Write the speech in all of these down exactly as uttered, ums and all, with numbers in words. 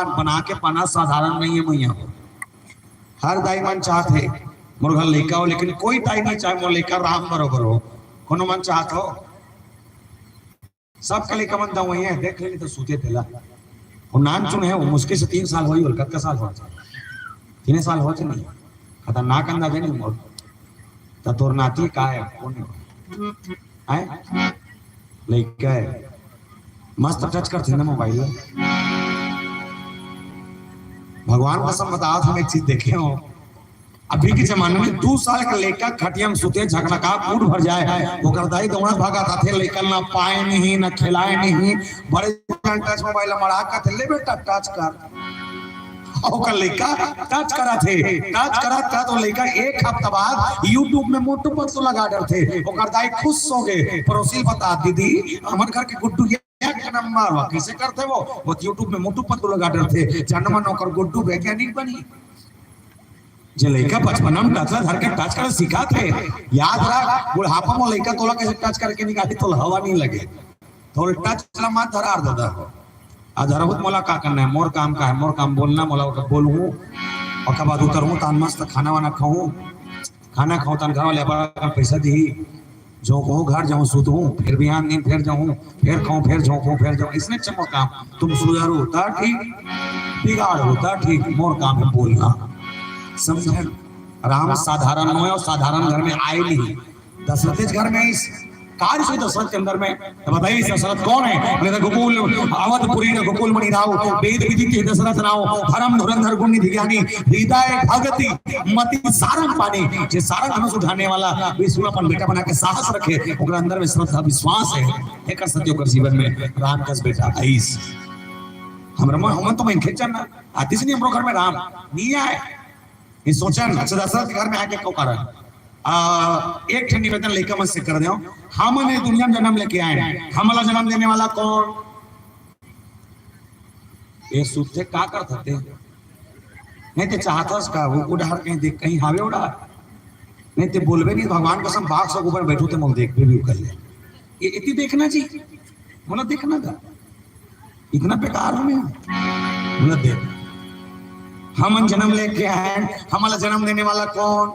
बना के पाना साधारण नहीं है मैया हो। हर दाई मन चाहत हे मोर घर लइका हो, लेकिन कोई दाई नहीं चाहे मोर लइका राम बरोबर हो। कोनो मन चाहत हो? सबके लइका मन दवाई है, देख लेनी तो सूते तेला। वो नान चुन है, वो मुश्किल से तीन साल होई, और कतका साल हो? तीन साल हो नहीं? खतरनाक अंदाजा नहीं मोर। त तोर नाती का है? कौन है? हैं? लइका है। मस्त टच करथे ना मोबाइल। भगवान कसम बतावत हँव, एक चीज देखे हँव। अभी के जमाना में दू साल के लइका खटिया में सुते, झकनका, कूद भर जाए, ओकर दाई दौड़त भागत आथे, लइका ल ना पाए नहीं, ना खिलाए नहीं। बड़े टच मोबाइल मड़ा के, "ले बेटा, टच कर।" ओकर लइका टच करत हे, टच करत करत वो लइका एक हफ्ता बाद YouTube में मोटू पतलू लगा डरथे। ओकर दाई खुश हो गे, पड़ोसी ल बता, "दीदी, हमर घर के गुड्डू एक नंबर वा।" "कइसे करथे वो?" "वो YouTube में मोटू पतलू लगा डरथे, जन मन ओकर गुड्डू वैज्ञानिक बनी।" जे लइका बचपना में टच ला धर के टच करे सिखात हे, याद रख, बुढ़ापा में लइका तोला कइसे टच करके निकाली, तोला हवा नहीं लगे। तोला टच ला मत धरार दादा। आ धरहूँ त मोला का करना है, मोर काम का है, मोर काम बोलना, मोला ओकर बोलहूँ, ओकर बाद उतरहूँ, तान मस्त खाना वाना खाहूँ, खाना खाहूँ, तान घर वाले अपन पैसा दिही, झोंकहूँ, घर जाहूँ, सुतहूँ, फिर बिहान दिन फिर जाहूँ, फिर खाहूँ, फिर झोंकहूँ, फिर जाहूँ, इसने चमक काम। तुम सुधरो त ठीक, बिगाड़ो त ठीक, मोर काम है बोलना। समझे? राम साधारण नोहे और साधारण घर में आए नहीं। दशरथ के घर में इस कार्य से दशरथ के अंदर में तो बताइए, दशरथ कौन है? बोले, "रघुकुल अवधपुरी रघुकुल मणि राव, वेद विदित हे दशरथ नाव, धर्म धुरंधर गुण निधि ज्ञानी, हृदय भगति मति सारंग पानी।" जे सारंग धनुष उठाने वाला विष्णु अपन बेटा बना के साहस रखे, ओकरा अंदर में श्रद्धा विश्वास है, एकर सत्य ओकर जीवन में राम कस बेटा आइस। हमरा मन, हमन तो मनखे चंद आतिस नहीं, हमरो घर में राम नहीं आए। ये सोचन, अच्छा, दशरथ के घर में आके को कारण? आ, एक ठन निवेदन लइका मन से कर देव, हमन ये दुनिया में जन्म लेके आए, हमला जन्म देने वाला कौन? ये सुते का करत हते? नहीं ते चाहत हस का, वो उड़ार कहीं देख, कहीं हावे उड़ार? नहीं ते बोलबे नहीं, भगवान कसम, बाघ सब ऊपर बैठो ते मोल देखबे भी कर ले। ये इतनी देखना जी, मोला देखना था, इतना बेकार हूँ मैं। बोला, "देख, हमन जन्म लेके आए, हमला जन्म देने वाला कौन?"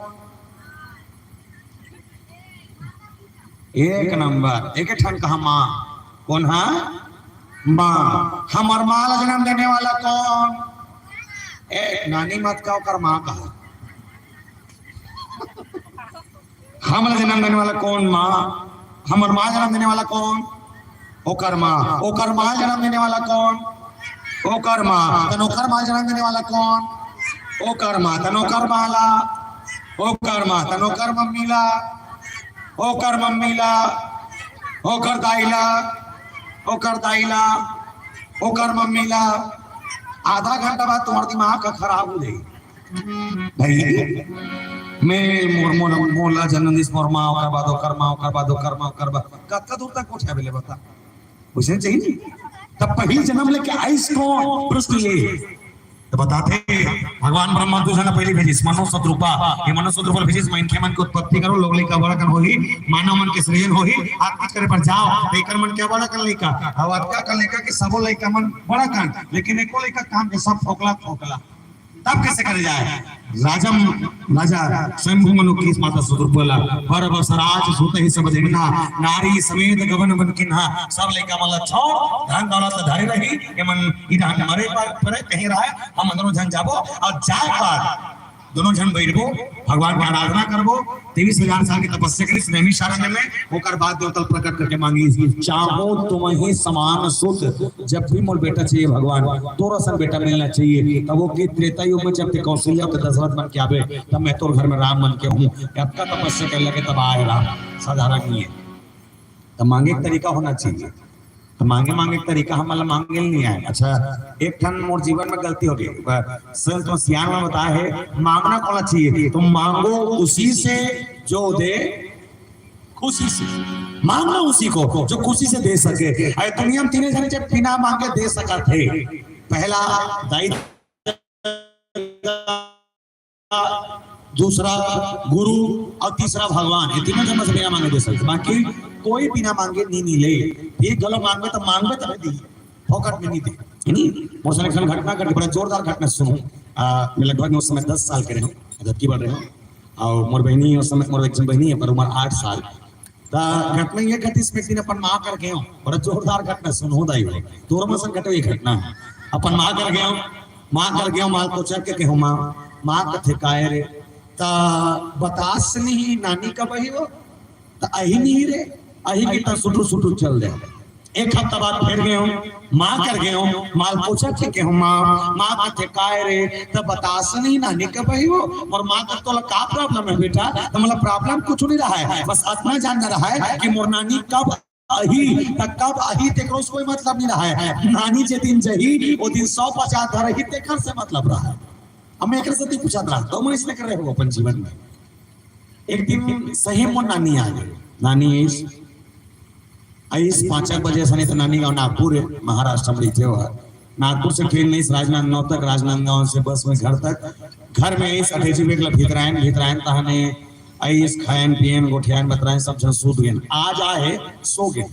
एक नंबर, एक ठन कहा माँ। कौन हा? माँ। हमर माँ ला जन्म देने वाला कौन? ए, नानी मत कहा, ओकर माँ कहा। हमला जन्म देने वाला कौन? माँ। हमर माँ जन्म देने वाला कौन? ओकर माँ। ओकर माँ जन्म देने वाला कौन? ओकर माँ। तन ओकर माँ जन्म देने वाला कौन? ओकर माँ। तन ओकर माँ ला, ओकर माँ। तन ओकर मम्मी ला, ओकर मम्मी ला, ओकर दाई ला, ओकर दाई ला, ओकर मम्मी ला। आधा घंटा बाद तुम्हार दिमाग का खराब हो जाई। भाई, मैं मोर, मोर, मोला जन्म दिस मोर माँ, ओकर बाद ओकर माँ, ओकर बाद ओकर माँ, ओकर बाद कतका दूर तक पहुँचाबे ले बता? वइसने चाहिए नहीं। तब पहिल जन्म लेके आइस कौन? प्रश्न ये। तो बताथे, भगवान ब्रह्मा दू झन पहिली भेजिस, मनु सतरूपा। ये मनु सतरूपा भेजिस, मनखे मन के उत्पत्ति करो, लोग लइका बड़ा कन होही, मानव मन के सृजन होही, आत्महत्या करे पर जाओ, तो एकर मन के बड़ा कन लइका, अब अतका कन लइका कि सबो लइका मन बड़ा कन, लेकिन एको लइका काम के सब फोकला, फोकला। तब कइसे करे जाए? राजम, राजा स्वयंभू मनु कीस माता सतरूपा ला, बर बसराज सुत ही सब देखना, नारी समेत गवन बन किन्हा, सब लइका मन ला छोड़, धन दौलत ला धरे रही, ये मन इधर मरे पर, परे कहीं रहे, हम दोनों झन जाबो और जाए के बाद दोनों झन बैठबो, भगवान के आराधना करबो। तेईस हजार साल के तपस्या करिस नैमिषारण्य में, ओकर बाद देवता प्रकट करके मांगिस, "चाहो तुमहि समान सुत, जब भी मोर बेटा चाहिए भगवान, तोर असन बेटा मिलना चाहिए।" तब वो के त्रेता युग में जब ते कौशल्या अउ दशरथ बन के आबे, तब मैं तोर घर में राम बन के हूँ। अतका तपस्या करे लगे तब आए राम, साधारण नहीं है। तो मांगे के तरीका होना चाहिए। तो मांगे, मांगे के तरीका हमन ला मांगे ल नहीं आए। अच्छा, एक ठन मोर जीवन में गलती हो गई। ओकर संत में सियान में बताए हे, मांगना कोला चाहिए, तो मांगो उसी से जो दे खुशी से, मांगना उसी को जो खुशी से दे सके। अरे दुनिया में तीने झन जब बिना मांगे दे सकत हे, पहला दाई, दूसरा गुरु और तीसरा भगवान, ये तीनों झन से बिना मांगे दे सकते, बाकी कोई बिना मांगे नहीं मिले। ये गलो मांगबे तो मांगबे तब दी, फोकट में नहीं दे। बहिनी, मोर संग एक ठन घटना घट गे, बड़ा जोरदार घटना सुनहू। आ, मैं लगभग उस समय दस साल के रहेंव, जतकी बार रहेंव। अउ मोर बहिनी उस समय, मोर एक झन बहिनी हे, ओकर उमर आठ साल। त घटना ये घटिस, मैं एक दिन अपन माँ कर गेंव, बड़ा जोरदार घटना सुनहू दाई हो, तोर मन संग घटे ये घटना हे। अपन माँ कर गेंव, माँ कर गेंव, माँ ल कोचक के केहेंव माँ, माँ कथे काय रे, त बतास नहीं नानी कब आही वो, त आही नहीं रे, आही कि त सुटू सुटू चल दे। एक हफ्ता बाद फेर गेंव, माँ कर गेंव, माँ ल कोचक के केहेंव माँ, माँ कथे काय रे, त बतास नहीं नानी कब आही वो। मोर माँ कथे तोला का problem हे बेटा? त मोला problem कुछू नहीं रहे, बस अतना जानना रहे कि मोर नानी कब आही, त कब आही तेकरो से कोई मतलब नहीं रहे। नानी जे दिन जाही, वो दिन सौ पचास धरही, तेकर से मतलब रहे। अब मैं एकरे सेती पूछत रहा, तो मन इसने कर रहे हो अपन जीवन में। एक दिन सही मोर नानी आ गे। नानी आइस, आइस पाँच एक बजे असन, त नानी गाँव नागपुर हे, महाराष्ट्र में रहिथे वो। नागपुर से train में आइस राजनांदगांव तक, राजनांदगांव से बस में घर तक। घर में आइस, अटैची bag ला भितरायन, भितरायन तहने आइस, खायन पियन, गोठियायन बतरायन, सब झन सूत गेन। आज आहे, सो गेन।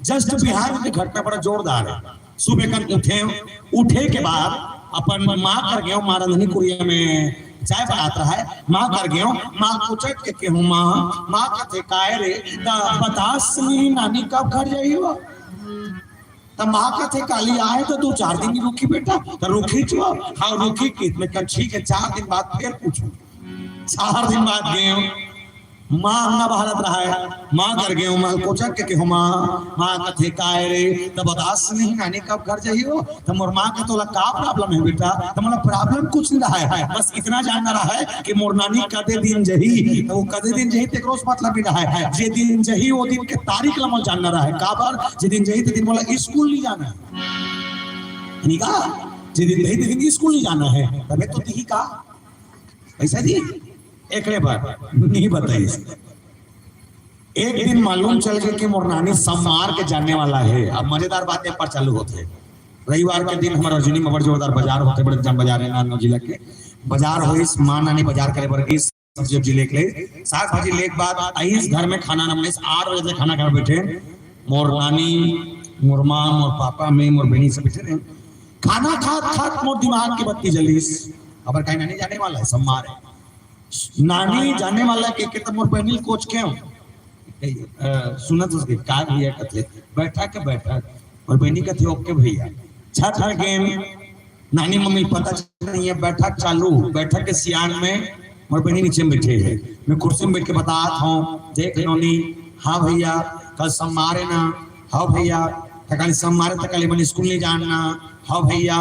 Just बिहान के घटना बड़ा जोरदार हे। सुबह कन उठेंव, उठे के बाद अपन माँ कर गेंव, माँ रंधनी कुरिया में चाय बनात रहे। माँ कर गेंव, माँ ल कोचक के केहेंव माँ, माँ कथे काय रे, त बतास नहीं नानी कब घर जाही वो। त माँ कथे काली आहे त दू चार दिन रुकही बेटा, त रुकही चुआ, हाँ रुकही कि, मैं कहा ठीक हे, चार दिन बाद फेर पूछहूँ। चार दिन बाद गेंव, माँ अंगना बहारत रहे, माँ कर गेंव, माँ ल कोचक के केहेंव माँ, माँ कथे काय रे, त बतास नहीं नानी कब घर जाही वो। त मोर माँ कथे तोला का problem हे बेटा? त मोला problem कुछ नहीं रहे, बस इतना जानना रहे कि मोर नानी कदे दिन जाही, त वो कदे दिन जाही तेकरो से मतलब नहीं रहे। जे दिन जाही वो दिन के तारीख ला मोला जानना रहे, काबर जे दिन जाही ते दिन मोला स्कूल नहीं जाना हे। नहीं का? जे दिन जाही ते दिन स्कूल नहीं जाना हे, तभे तो दिही का? पैसा दी? एकरे बर नहीं बताइस। एक दिन मालूम चल गे कि मोर नानी सम्मार के जाने वाला हे। अब मजेदार बात एक बार चालू होथे। रविवार के दिन हमर रजनी में बड़ जोरदार बाजार होथे, बड़े जन बाजार हे नानगांव जिला के। बाजार होइस, माँ नानी बाजार करे बर गिस, सब्जी उब्जी लेके ले, साग भाजी लेके बाद आइस घर में, खाना ना बनिस। आठ बजे से खाना खाए बैठे, मोर नानी, मोर माँ, मोर पापा, मैं, मोर बहिनी सब बैठे रहे। खाना खात खात मोर दिमाग के बत्ती जलिस, अबर काहे नानी जाने वाला हे, सम्मार हे। नानी जाने वाला हे के, के त मोर बहिनी ल कोचकेंव। अ, सुनत हस के, का भैया कथे, बैठक के बैठक। मोर बहिनी कथे, OK भैया। छत में गेन, नानी मम्मी पता चल नहीं हे, बैठक चालू, बैठक के सियान में मोर बहिनी नीचे में बैठे हे। मैं कुर्सी में बैठ के बतात हंव, देख नोनी, हाँ भैया, कल सम्मार हे ना, हाँ भैया, त काली सम्मार हे त काली मन स्कूल नहीं जान ना, हाँ भैया,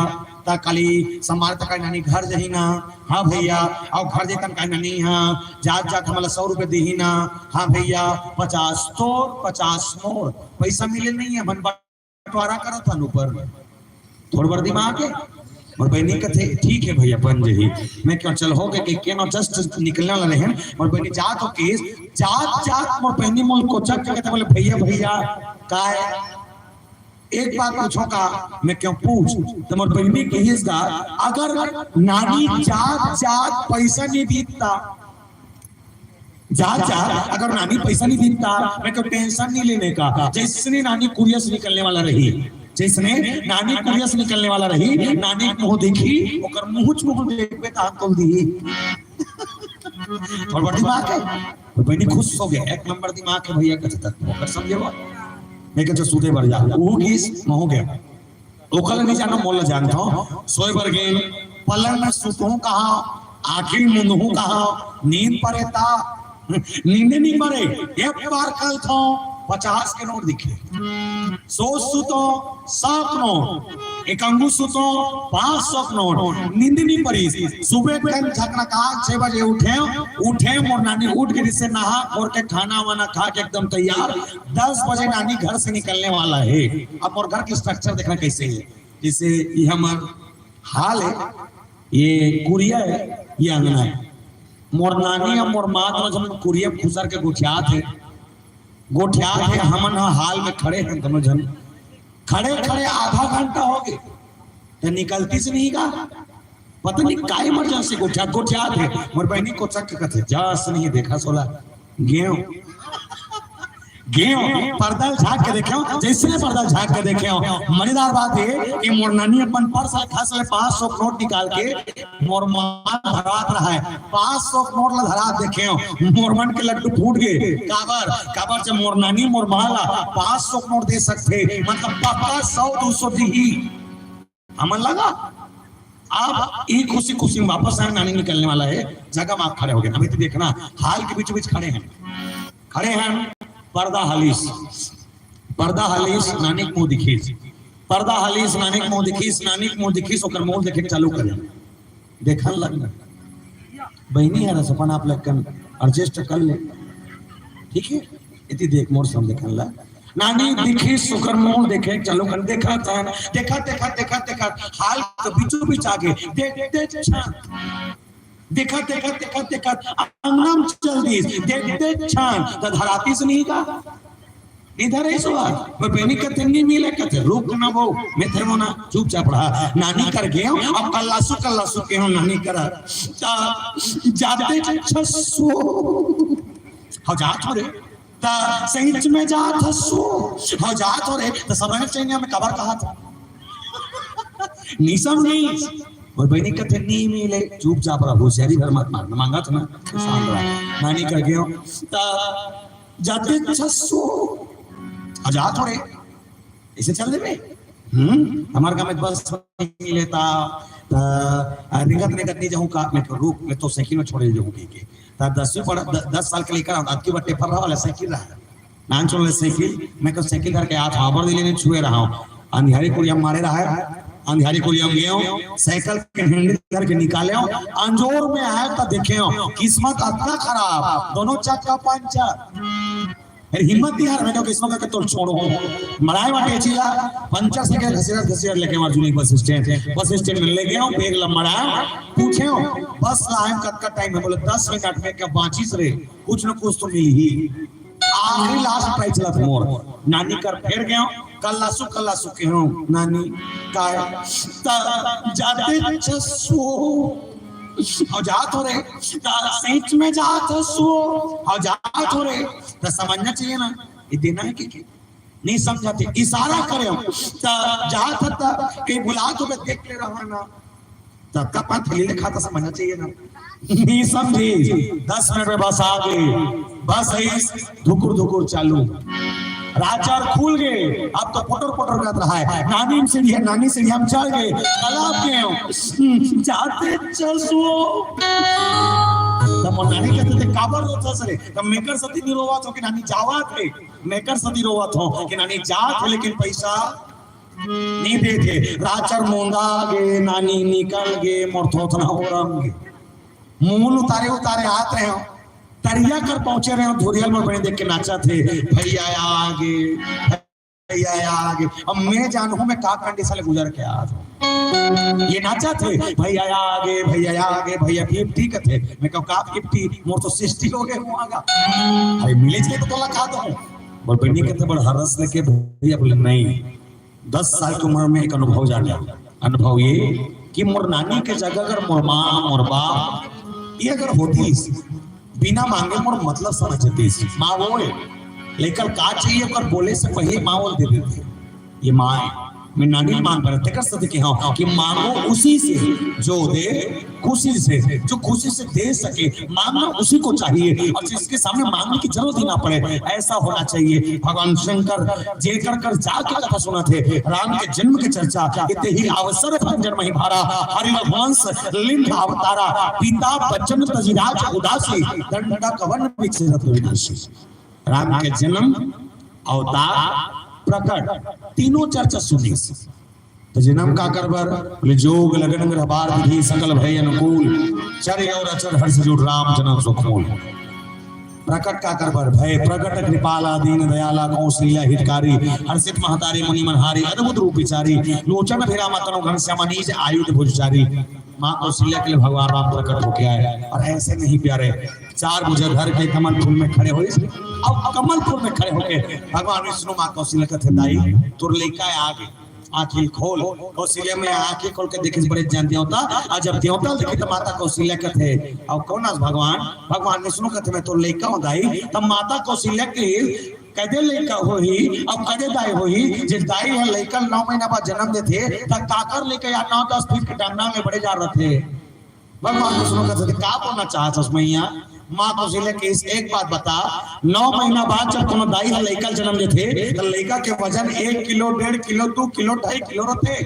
त काली सम्मार हे त काली नानी घर जाही ना, हाँ भैया, अउ घर जाही त काली नानी, हाँ, जात जात हमला सौ रुपये दिही ना, हाँ भैया, पचास तोर, पचास मोर, पैसा मिले नहीं हे, मन बंटवारा करत हन ऊपर। थोड़ बर दिमाग हे। मोर बहिनी कथे, ठीक हे भैया, बन जाही। मैं कहेंव चल हो गे, के, के ना just निकलने वाला रहेन। मोर बहिनी जात हो केस, जात, जात मोर बहिनी मोला कोचक के कथे, बोले, भैया, भैया, काय? एक बात पूछों का? मैं कहेंव पूछ। त मोर बहिनी कहिस गा, अगर नानी जात, जात पैसा नहीं दीस त, जात जात अगर नानी पैसा नहीं दीस त, मैं कहेंव tension नहीं लेने का। जइसने नानी कुरिया से निकलने वाला रही, जइसने नानी कुरिया से निकलने वाला रही, नानी के मुंह देखही, ओकर मुंह चुंह देखबे त हाथ तोल दिही। थोड़ बर दिमाग हे, त बहिनी खुश हो गे, एक नंबर दिमाग हे भैया, कथे त ओकर समझे वो। मैं कहेंव सुते बर जा, वो किस महू गया। ओकर ले नहीं जाना, मोला जानत हंव। सोए बर गेंव, पलंग में सुतहूं कहां, आंखी मुंदहूं कहां, नींद परे त, नींदे नहीं परे। एक बार कल थंव, पचास के नोट दिखे। सोच सुतंव, सौ के नोट। एक अंगू सुतंव, पांच सौ के नोट। नींद नहीं परिस। सुबह कन झकना कहां, छह बजे उठेंव, उठेंव, मोर नानी उठ गे रिहिसे, नहा खोर के खाना वाना खा के एकदम तैयार। दस बजे नानी घर से निकलने वाला हे। अब मोर घर के structure देखना कैसे हे। जइसे ये हमर hall हे, ये कुरिया हे, ये अंगना हे। मोर नानी अउ मोर माँ दोनों झन कुरिया खुसर के गोठियात हे, गोठियात हे। हमन ह hall में खड़े हन दोनों झन, खड़े खड़े आधा घंटा हो गे, त निकलतिस नहीं गा। पता नहीं का emergency गोठियात, गोठियात हे। मोर बहिनी कोचक के कथे, जस नहीं देखस ओला, गेंव। गेंव, पर्दा ल झांक के देखेंव, जइसने पर्दा ल झांक के देखेंव, मजेदार बात ये कि मोर नानी अपन पर्स ले, खस ले पाँच सौ के नोट निकाल के मोर मां ल धरात रहय। पाँच सौ के नोट ल धरात देखेंव, मोर मन के लड्डू फूट गे। काबर? काबर जब मोर नानी मोर मां ल पाँच सौ के नोट दे सकथे, मतलब पक्का सौ दू सौ दिही। हमन लगा। अब ये खुशी खुशी में वापस आए, नानी निकलने वाला है, जगह में आप खड़े हो गए। अभी तो देखना, हाल के बीचों बीच खड़े हैं, खड़े हैं पर्दा हालिस, पर्दा हालिस, नानी के मुंह दिखिस, पर्दा हालिस, नानी के मुंह दिखिस, नानी के मुंह दिखिस, ओकर मुंह देखे चालू करे, देखन लगना। बहिनी हरस, अपन आप लग कन एडजस्ट कर ले, ठीक है? इति देख मोर संग देखन लग। नानी दिखिस, ओकर मुंह देखे चालू कर, देखत हन, देखत, देखत, देखत, देखत, हाल के बीचों बीच आगे, देखते क्षण, देखत, देखत, देखत, देखत, अंगना में चल दिस, देखते क्षण, त धरातिस नहीं का? नहीं धरे सुआ, पर बहिनी कथे नहीं मिले, कथे, "रुक ना वो, मैं तेरे वो ना, चुपचाप रहा।" नानी कर गेंव, अब कल्लासु, कल्लासु केहेंव नानी कर। त जाते छसो। हो जात हो रे। त सही में जात हसो। हो जात हो रे। त समझ चाहिए मैं कबर कहा था। नहीं समझी। मोर बहिनी कथे नहीं मिले, चुपचाप रहा, होशियारी भर मत मार, मांगत ना, शांत रहा। नानी कर गेंव, त जाते छसो। आ जा थोड़े, ऐसे चल देबे। हम्म, हमार गांव में बस नहीं लेता, त, आ, रिंगत रिंगत नहीं जाऊं का, मैं तो रुक, मैं तो साइकिल में छोड़े जाऊं कह के। त दसवीं पढ़, द-, दस साल के लेकर आऊं, अबकी बार टेपर रहा वाला साइकिल रहा। नान चुन ले साइकिल, मैं तो साइकिल धर के आज हाबर दिले नहीं छुए रहा हूँ। अंधियारी कुड़िया मारे रहा है, अंधियारी कुड़िया में गेंव, साइकिल के हैंडल धर के निकालेंव, अंजोर में आए त देखेंव, किस्मत अतना खराब, दोनों चक्का पंचर। फिर हिम्मत नहीं हार, मैं तो किस्मत करके तोल छोड़ो। मड़ाए बाटे चिला, पंचर साइकिल घसीटत घसीटत लेके हमार जूनी बस स्टैंड, बस स्टैंड में ले गेंव, बैग ला मड़ाए, पूछेंव, "बस ला आए कतका टाइम है?" बोले, "दस मिनट में।" "का बांचिस रे, कुछ न कुछ तो मिलही।" आखिरी लास्ट ट्राई चलत मोर। नानी कर फेर गेंव, कल्लासु, कल्लासु केहेंव, "नानी, काय?" त जाते छसो। हो जात हो रे, त सही में जात हसो। हो जात हो रे, त समझना चाहिए ना, ये देना है कि, कि? नहीं समझाते, इशारा करेंव, त जात ह त कहीं बुलात हो, देख ले रहा ना। त कपा थैली ले खाता समझना चाहिए ना। नहीं समझी, दस मिनट में बस आ गई। बस है इस धुकुर धुकुर चालू। राचर खुल गए, अब तो पटर पटर करत रहा है। नानी सीढ़िया, नानी सीढ़िया में चढ़ गए, तालाब के हो। जाते छसो। त मोर नानी कहते थे, "काबर रोत हस रे?" त मैं कर सती नहीं रोवत हों कि नानी जावत हे, मैं कर सती रोवत हों कि नानी जात हे, लेकिन पैसा नहीं देते। राचर मोंदा गे, नानी निकल गे, मोर थोथना ओरम गे। मूल उतारे उतारे आत रहेंव, तरिया कर पहुंचे रहेंव, धुरियल में बने देख के नाचत हे, "भैया आ गे, भैया आ गे।" अब मैं जानहूं मैं का कंडीशन ले गुजर के आत हों। ये नाचत हे, "भैया आ गे, भैया आ गे, भैया फिफ्टी" कथे। मैं कहूं, "का फिफ्टी? मोर तो सिक्सटी हो गए हुआ गा।" अरे मिले थे तो तोला का दूं? बोले, "बहिनी कहते बड़ हरस लेके भैया।" बोले, "नहीं।" दस साल के उम्र में एक अनुभव जाने, अनुभव ये कि मोर नानी के जगह अगर मोर माँ, मोर बाप, ये अगर होतीस, बिना मांगे मोर मतलब समझ जातीस। माँ वो है, लेकिन का चाहिए ओकर बोले से पहले माँ बोल दे देती। ये माँ है, मैं नानी मांग पर तेकर सदी के हाँ कि मांगो उसी से जो दे खुशी से, जो खुशी से दे सके, मांगना उसी को चाहिए और जिसके सामने मांगने की जरूरत ही ना पड़े, ऐसा होना चाहिए। भगवान शंकर जेकर कर जाके कथा सुनत हे, राम के जन्म के चर्चा, इते ही अवसर भंजन मही भारा, हरि रघुवंश लिंग अवतारा, पिता बचन तजि राज उदासी, दंडक वन विकसित विनाशी। राम के जन्म, अवतार, प्रकट, तीनों चर्चा सुनीस। त जनम काकर बर? बोले, "जोग लगन ग्रह बार विधि, सकल भय अनुकूल। चर और अचर हर्ष जुड़, राम जन्म सुख मूल।" प्रकट काकर बर भय? प्रकट कृपाला दीन दयाला, कौशल्या हितकारी। हर्षित महतारी मुनि मन हारी, अद्भुत रूप विचारी। लोचन अभिरामा तनु घनश्यामा, निज आयुध भुज चारी। माँ कौशल्या के लिए भगवान राम प्रकट होके आए। और ऐसे नहीं प्यारे, चार भुजा धर के कमल फूल में खड़े होइस। अब कमल फूल में खड़े होके भगवान विष्णु माँ कौशल्या कथे, "दाई, तोर लइका आगे।" आँखी ल खोल। कौशल्या में आँखी खोल के देखिस बड़े जन देवता। अउ जब देवता ल देखिस त माता कौशल्या कथे, "अउ कौन आस भगवान?" भगवान विष्णु कथे, "मैं तोर लइका हों दाई।" तब माता कौशल्या के कदे लइका होही, अब कदे दाई होही? जे दाई ह लइका ल नौ महीना बाद जन्म देथे, त काकर लइका या नौ दस फीट के डंडा में बड़े जा रथे। भगवान विष्णु कहथे, "का बोलना चाहत हस मैया?" माँ कौशल्या कहिस, "एक बात बता, नौ महीना बाद जब कोनो दाई ह लइका ल जन्म देथे, त लइका के वजन एक किलो, डेढ़ किलो, दू किलो, ढाई किलो रथे।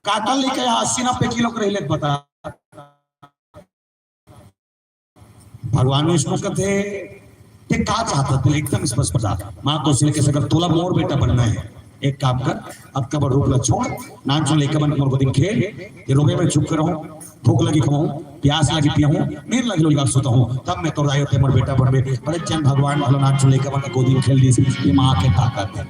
काकर लइका ह अस्सी नब्बे किलो के रहिले, बता।" भगवान विष्णु कहथे, "ते का चाहत हस?" एकदम स्पष्ट बता। माँ कौशल्या कहिस, "अगर तोला मोर बेटा बनना हे, एक काम कर, अब कबर रूप ला छोड़, नानचुन लइका बन के मोर गोदी में खेल, ये रोबे में चुप करहूँ, भूख लगी खवाऊँ, प्यास लगी पियाऊँ, नींद लगी लोली सुताऊँ, तब मैं तोर दाई हों, ते मोर बेटा बनबे।" बड़े जन भगवान भलो नानचुन लइका बन के गोदी में खेल दिस। ये माँ के ताकत हे,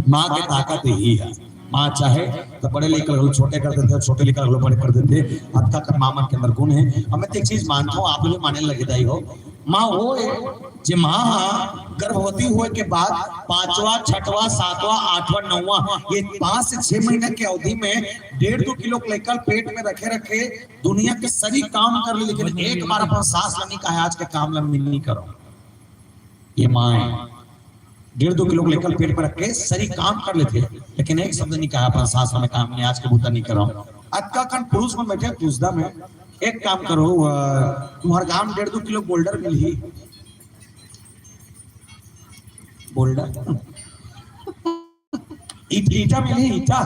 माँ के ताकत यही हे। माँ चाहे त बड़े लइका ल घलो छोटे कर देथे, छोटे लइका ल घलो बड़े कर देथे। अतका कन माँ मन के अंदर गुण हे। अब मैं तो एक चीज मानथों, आप लोग माने लगे दाई हो, माँ वो हे, जे माँ ह गर्भवती होए के बाद पांचवा, छठवा, सातवां, आठवां, नौवां, ये पांच से छह महीना के अवधि में डेढ़ दू किलो के लइका ल पेट में रखे रखे दुनिया के सरी काम कर ले, लेकिन एक बार अपन सास ल नहीं कहे, "आज के काम ल मैं नहीं करंव।" ये माँ हे, डेढ़ दू किलो के लइका ल पेट में रख के सरी काम कर लेथे, लेकिन एक शब्द नहीं कहा, अपन सास ल मैं काम नहीं, आज के बूता नहीं करंव। अतका कन पुरुष मन बैठे दूसरा में, एक काम करो, अ, तुम्हर गांव में डेढ़ दू किलो बोल्डर मिलही, बोल्डर, ईट-, ईटा मिलही, ईटा।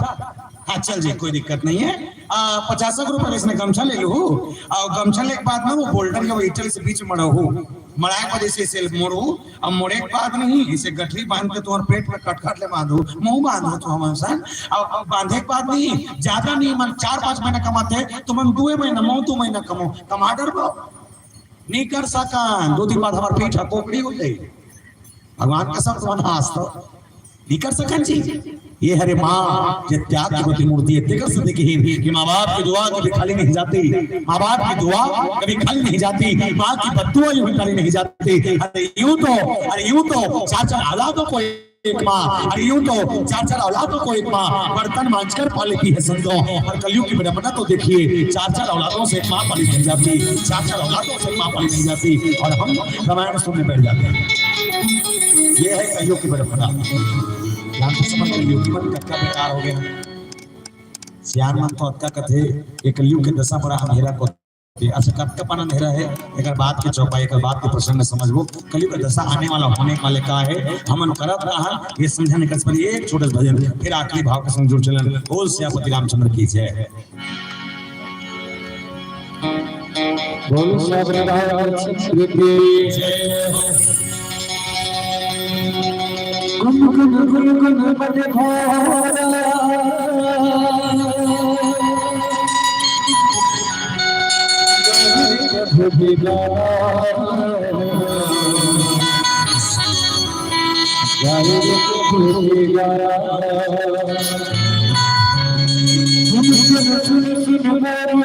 हाँ, चल जी, कोई दिक्कत नहीं हे। आ, पचास एक रुपया इसने गमछा ले लूँ। आ, गमछा ले के बाद ना वो बोल्डर या वो ईटा से बीच में मड़ाहूँ। मड़ाए के बाद इसे, इसे मोड़हूँ। अब मोड़े के बाद नहीं, इसे गठरी बांध के तुम्हर पेट में कटकट ले बांधहूँ, मुंह बांधहूँ तो हम इंसान। अब, अब बांधे के बाद नहीं, ज्यादा नहीं, मन चार पांच महीना कमाथे, तुमन दुए महीना, महूँ दू महीना कमाहूँ, कमा डरबो। नहीं कर सकन, दू दिन बाद हमर पीठ ह कोकड़ी हो जाई। भगवान कसम, तुमन हास तो नहीं कर सकन जी। ये हरे माँ, जे त्याग के प्रतिमूर्ति हे, तेकर से देखिए कि माँ बाप की दुआ कभी खाली नहीं जाती, माँ बाप की दुआ कभी खाली नहीं जाती, माँ की बद्दुआ यूं भी खाली नहीं जाती। अरे यूं तो, अरे यूं तो चार चार औलादों को एक माँ, अरे यूं तो चार चार औलादों को एक माँ, बर्तन मांजकर पालती है संतों। और कलयुग की विडंबना तो देखिए, चार चार औलादों से एक माँ पाली नहीं जाती, चार चार औलादों से एक माँ पाली नहीं जाती, और हम रामायण सुनने बैठ जाते हैं। ये है कलयुग की विडंबना। ध्यान से समझ, कलयुग की मन कतका बेकार हो गया। सियान मन तो अतका कथे, ये कलयुग के दशा बड़ा अंधेरा को। अच्छा, कतका पन अंधेरा हे, एकर बात के चौपाई, एकर बात के प्रसंग में समझबो। कलयुग के दशा आने वाला, होने वाले का हे, हमन करत रहन, ये समझा नहीं कर पाए। एक छोटे से भजन, फिर आखिरी भाव के संग जुड़ चलन। बोल सियापति रामचंद्र की जय। बोलो सियापति रामचंद्र की जय। गुन गुन गुन गुन बन भोरा। प्रभु बिगाड़ा। गाए रे प्रभु बिगाड़ा। गुन गुन गुन गुन बन भोरा।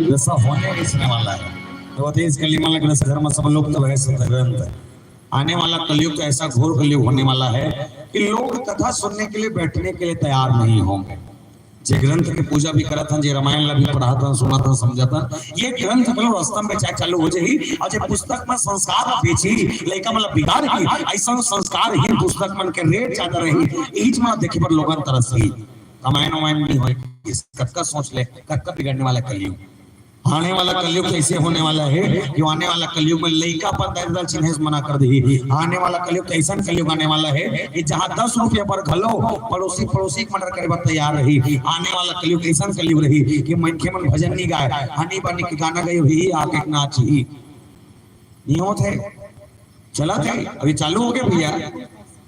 जैसा होने इसने वाला है। तो बताइए, इस कलयुग में ग्रस्त धर्म सब लोग तो वह सत ग्रंथ। आने वाला कलयुग तो ऐसा घोर कलयुग होने वाला है कि लोग कथा सुनने के लिए, बैठने के लिए तैयार नहीं होंगे। जे ग्रंथ के पूजा भी करत हन, जे रामायण ला भी पढ़त हन, सुनत हन, समझत हन, ये ग्रंथ कलो रस्ता में बेचाए चालू हो जाही। और जे पुस्तक में संस्कार बेची, लइका मन ला बिगाड़ की, ऐसा संस्कार ही पुस्तक मन के रेट ज्यादा रही, यही चीज मन देखे बर लोगन तरसही। कमाइन वमाइन नहीं होय, इस कतका सोच ले, कतका बिगड़ने वाला कलयुग। आने वाला कलयुग तो ऐसे होने वाला है कि आने वाला कलयुग में लइका अपन दाई ददा ल चिन्हे से मना कर देही। आने वाला कलयुग तो ऐसा कलयुग आने वाला है कि जहाँ दस रुपया पर घलो पड़ोसी, पड़ोसी के मर्डर करे बर तैयार रही। आने वाला कलयुग ऐसा कलयुग रही कि मनखे मन भजन नहीं गाए, हनी बनी के गाना गाए, वही आके नाचही। नहीं होत हे, चलत हे, अभी चालू हो गया भैया।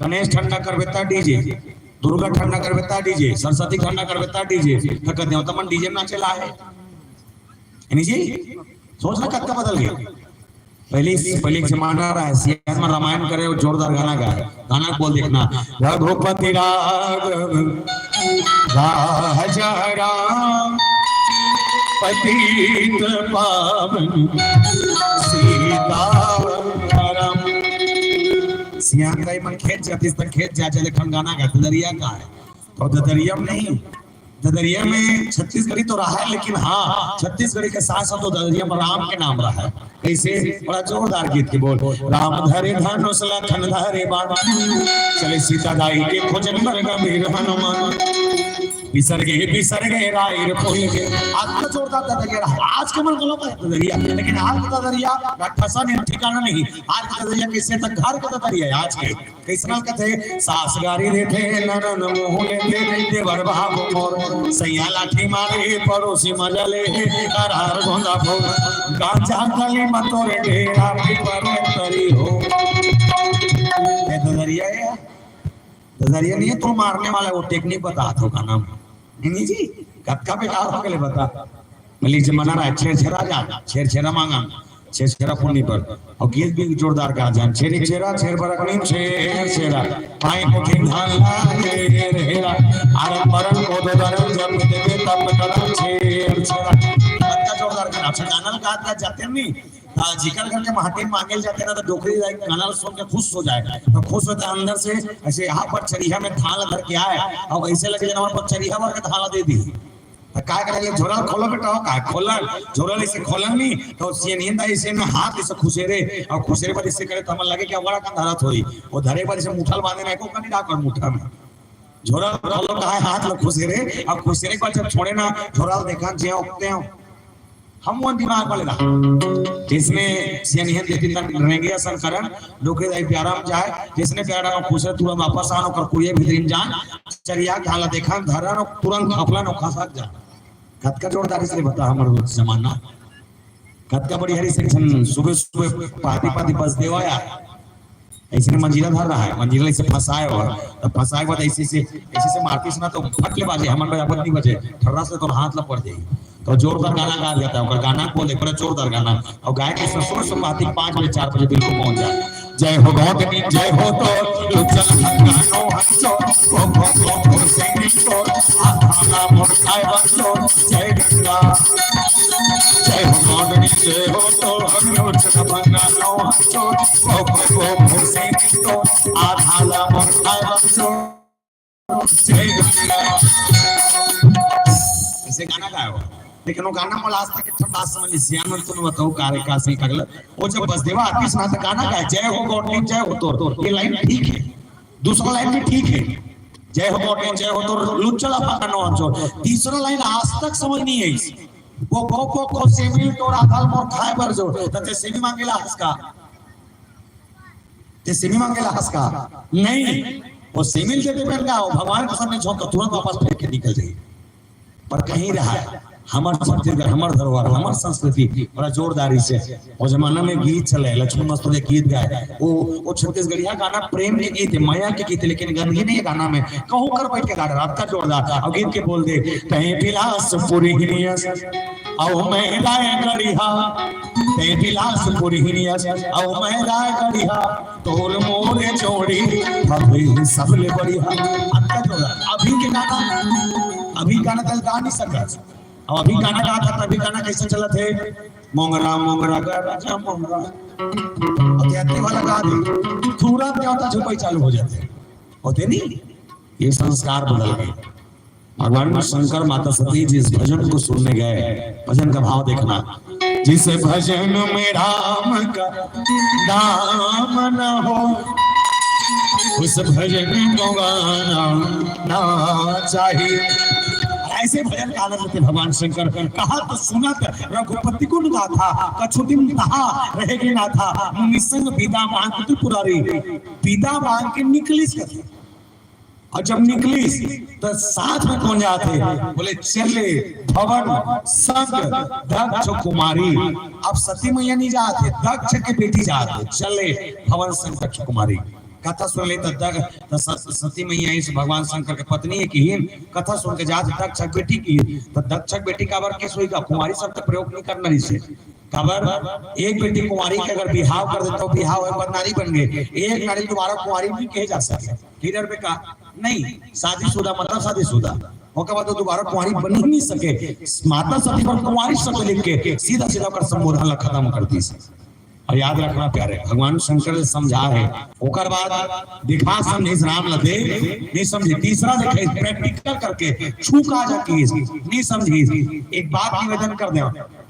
गणेश ठंडा करबे ता डीजे, दुर्गा ठंडा करबे ता डीजे, सरस्वती ठंडा करबे ता डीजे, तो कर देवता मन डीजे में नाचे ला हे। यानी जी, सोच ना कतका बदल गए। पहले, पहले एक जमाना रहा है, सियान में रामायण करे और जोरदार गाना गाए, गाना बोल देखना, रघुपति राघव राजा राम पतित पावन सीतावनम। सियान दाई मन खेत जातिस त खेत जा जा ले ठन गाना गा, ददरिया का है तो ददरिया में नहीं, ददरिया में छत्तीसगढ़ी तो रहा है, लेकिन हाँ, छत्तीसगढ़ी के साथ साथ तो ददरिया में राम के नाम रहा है। कैसे? बड़ा जोरदार गीत के बोल, राम धरे धनुष लखन धरे बाण, चले सीता दाई के खोजन बर गंभीर हनुमान। बिसर गे, बिसर गे राई रे फूल के। आज तो जोरदार ददरिया रहा। आज के मन गलत है ददरिया, लेकिन आज के ददरिया का ठसा नहीं, ठिकाना नहीं। आज के ददरिया कैसे तक घर के ददरिया है आज के। कैसना कथे, सास गारी देथे, ननन मुँह लेथे, देवर बाबू मोर, सैया लाठी मारे, पड़ोसी मजा ले, हर हर गोंदा फूल, गांजा गली में तोरे डेरा, पीपर में तरी हो। ये ददरिया है, ददरिया नहीं है, तो मारने वाला वो टेक्निक बता दो का नाम। नहीं जी, कतका बेकार हो गए बता। मलिक जमाना रहा, छेर छेरा जा, छेर छेरा मांगा, छेर छेरा पुन्नी पर। और गीत भी जोरदार गा जान, छेरी छेरा, छेर बरकनी, छेर छेरा। पाई मुखी धान लागे रे हेरा, आरन बरन को दो दरन जब देवे तब करन छेर छेरा। कतका जोरदार गाना, अच्छा गाना गा गा जाते नहीं। हाँ, जिकर करके माटी मांगे जाते ना, तो डोकरी दाई गाना सुन के खुश हो जाए। तो खुश होता है अंदर से, ऐसे यहाँ पर चरिया में धान धर के आए, और ऐसे लगे जना पर चरिया भर के धान दे दी। तो काय करे, झोरा खोलो बेटा, हो काय खोलन, झोरा ऐसे खोलन नहीं, तो सियनहिन दा ऐसे में हाथ ऐसे खुसेरे, और खुसेरे पर ऐसे करे, तो हमन लगे कि बड़ा का धरत होई। वो धरे पर ऐसे मुठल बांधे ना, को कनी डाकर मुठा में। झोरा खोलो कहा हाथ में खुसेरे, और खुसेरे को जब छोड़े ना, झोरा देखा जे उगते हो। हम वो दिमाग वाले रहा। जिसने सियनहिन देती तक रेंगे असन करन, डोकरी दाई प्यारा में जाए, जिसने प्यारा में खुश है, तुरंत वापस आन, ओकर कुड़िया भीतरी में जान, चरिया घाला देखन, धरन, तुरंत खपलन, ओखा साथ जान। कतका जोरदारी से बता हमर जमाना, कतका बड़ी हरी से सुबह सुबह पाती पाती बस देवा यार। ऐसे में मंजीरा धर रहा है, मंजीरा इसे फंसाए हुआ, तो फंसाए हुआ तो ऐसे से, ऐसे से मारतीस ना तो फट ले बाजे, हमन बराबर नहीं बजे, ठर्रा से तो हाथ लग पड़ जाएगी। तो जोरदार गाना गा जाता है, ओकर गाना को देख, बड़ा जोरदार गाना, और गाय के ससुर से बात पाँच बजे, चार बजे बिल्कुल पहुंच जाए। जय हो गौतमी, जय हो तो, लुचल भंगानो हंसो, ओ भो भो भो से निको, आधाना मोर खाए बंदो, जय गंगा। जय हो गौतमी, जय हो तो, हम लुचल भंगानो हंसो, ओ भो भो भो से निको, आधाना मोर खाए बंदो। ऐसे गाना गायो, लेकिन वो गाना मोला आज तक एक ठन बात समझ नहीं, सियान मन तुम बताओ, का रे का सही का गलत। वो जब बसदेवा आतिश ना तो गाना गाए, जय हो गौतमी, जय हो तोर, ये लाइन ठीक है, दूसरा लाइन भी ठीक है, जय हो गौतमी, जय हो तोर, लुच्चला फाका नो अंचोर। तीसरा लाइन आज तक समझ नहीं है इस। वो को को को सेमी टोरा थाल मोर खाए बर जो, तते सेमी मांगेला हंस का। ते सेमी मांगेला हंस का? नहीं, वो सेमी के दे बेटा, वो भगवान के सामने झोंक के तुरंत वापस फेंक के निकल जाई। पर कहीं रहा है, हमर छत्तीसगढ़, हमर धरोहर, हमर संस्कृति, बड़ा जोरदारी से। वो जमाना में गीत चले, लक्ष्मण मस्तुरिया गीत गाए, वो, वो छत्तीसगढ़िया गाना प्रेम के गीत है, मया के गीत है, लेकिन गंदगी नहीं है गाना में। कहूँ कर बैठ के गा रहा, रात का जोरदार, और गीत के बोल दे, कहीं बिलासपुर ही नहीं है। अउ मैं रायगढ़िया, ते बिलासपुर हिनियस, अउ मैं रायगढ़िया, तोर मोरे जोड़ी, अभी सबले बढ़िया। अतका जोड़ा। अभी के गाना, अभी गाना कल गा नहीं सकत। अब अभी गाना गा था, तभी गाना कैसे चलत है? मोंगरा, मोंगरा, गा राजा मोंगरा। अब ये आते वाला गा दे, तुरंत क्या होता, छुपाई चालू हो जाते हैं। होते नहीं? ये संस्कार बदल गए। भगवान शंकर माता सती जी इस भजन को सुनने गए। भजन का भाव देखना, जिस भजन में राम का नाम न हो, उस भजन को गाना ना चाहिए। ऐसे भजन का आनंद लेते भगवान शंकर। कहा तो सुनत रघुपति गुण गाथा, कछु दिन तहा रहे गे नाथा, मुनि संग बिदा मांग त्रिपुरारी। बिदा मांग के निकलिस कथे। और जब निकलिस, तो साथ में कौन जात हे? बोले, चले भवन संग दक्ष कुमारी। अब सती मैया नहीं जात हे, दक्ष के बेटी जात हे। चले भवन संग दक्ष कुमारी। कथा सुन ले तो दग-, तो स-, सती मैया इस भगवान शंकर के पत्नी हे किहिन, कथा सुन के जात हे दक्ष के बेटी किहिन। तो दक्ष के बेटी काबर के सोई का? कुमारी शब्द प्रयोग नहीं करना इसे। काबर, एक बेटी कुंवारी के अगर बिहाव कर देता हो, बिहाव होय, बदनारी बन गए, एक नारी दोबारा कुंवारी नहीं कहे जा सके। किधर पे का? नहीं, शादीशुदा मतलब शादीशुदा। ओकर बाद वो दोबारा कुंवारी बन ही नहीं सके। माता सती पर कुंवारी शब्द लिख के सीधा सीधा ओकर संबोधन ला खत्म कर दी। और याद रखना प्यारे, भगवान शंकर ने समझा है, ओकर बाद दिखा समझिस राम ला दे, नहीं समझे। तीसरा देखे, प्रैक्टिकल करके छू का जा कीस, नहीं समझिस। एक बात निवेदन कर दे,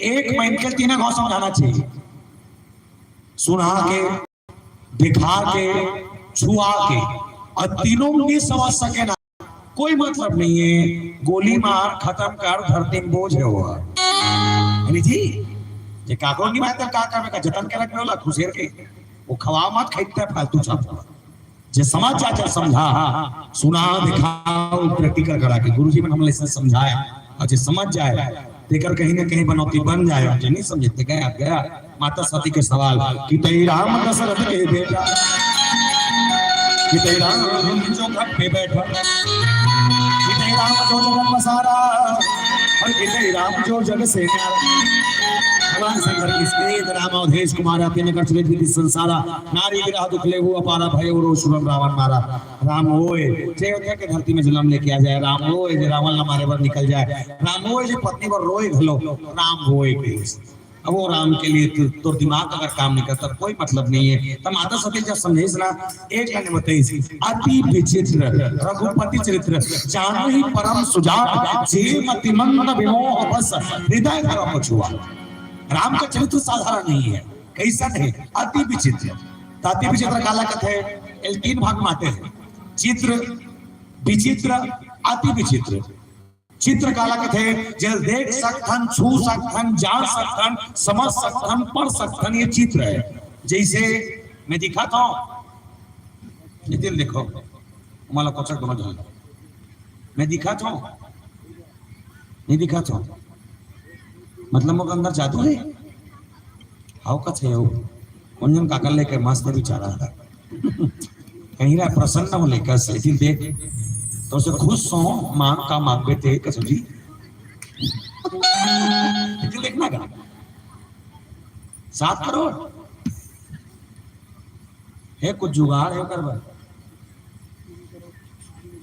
एक महीने के तीन घाव समझाना चाहिए, सुना के, दिखा के, छुआ के, और तीनों नहीं समझ सके ना, कोई मतलब नहीं है। गोली मार, खतम कर, धरती में बोझ है वो। अरे जी, जे काकरो नहीं मारता, का करबे का? जतन के रखबे ओला, खुसेर के। वो खवा मत, खाइते फालतू छाप। जे समझ जा, जे समझा, सुना, दिखाओ, प्रैक्टिकल करा के। गुरुजी मन हमला ऐसे समझाया, और जे समझ जाए, तेकर कहीं ना कहीं बनौती बन जाए। जे नहीं समझे, ते गया, गया। माता सती के सवाल कि तई राम दशरथ के बेटा, कि तई राम जो खट पे बैठा, कि तई राम जो जगत पसारा, और कि तई राम जो जग से न्यारा। भगवान शंकर की स्त्री राम अवधेश कुमार, अति निकट सुरेश विधि संसारा, नारी विरह दुख लेहु अपारा, भय उरो सुरन रावण मारा। राम होए जे अयोध्या के धरती में जन्म लेके आ जाए, राम होए जे रावण ला मारे बर निकल जाए, राम होए जे पत्नी बर रोए घलो, राम होए के। अब वो राम के लिए तू, तोर दिमाग अगर काम नहीं करता, कोई मतलब नहीं है। तो माता सती जब समझाइस ना, एक लाइन बताइस, अति विचित्र रघुपति चरित्र, जानहि परम सुजान, जे मति मंद विमोह बस, हृदय धर्म छुआ। राम का चरित्र साधारण नहीं है, कैसन है, अति विचित्र। तो अति विचित्र काला कथे, एला तीन भाग में आते हैं, चित्र, विचित्र, अति विचित्र। चित्र काला कथे, जेला देख सकथन, छू सकथन, जान सकथन, समझ सकथन, पढ़ सकथन, ये चित्र है। जैसे मैं दिखाता हूँ, नितिन देखो, हमारा कोचक दोनों झन, मैं दिखाता हूँ, नहीं दिखाता हूँ, मतलब मोर अंदर जादू है। हाव कथे हो, कोन जन काकर लेके मस्त बिचारा। कहीं रहा प्रसन्न हो लेकर से, दिल देख, तो उसे खुश हो, मांग का मांगबे ते, कसो जी। दिल देखना का? सात करोड़? हे, कुछ जुगाड़ है ओकर बर?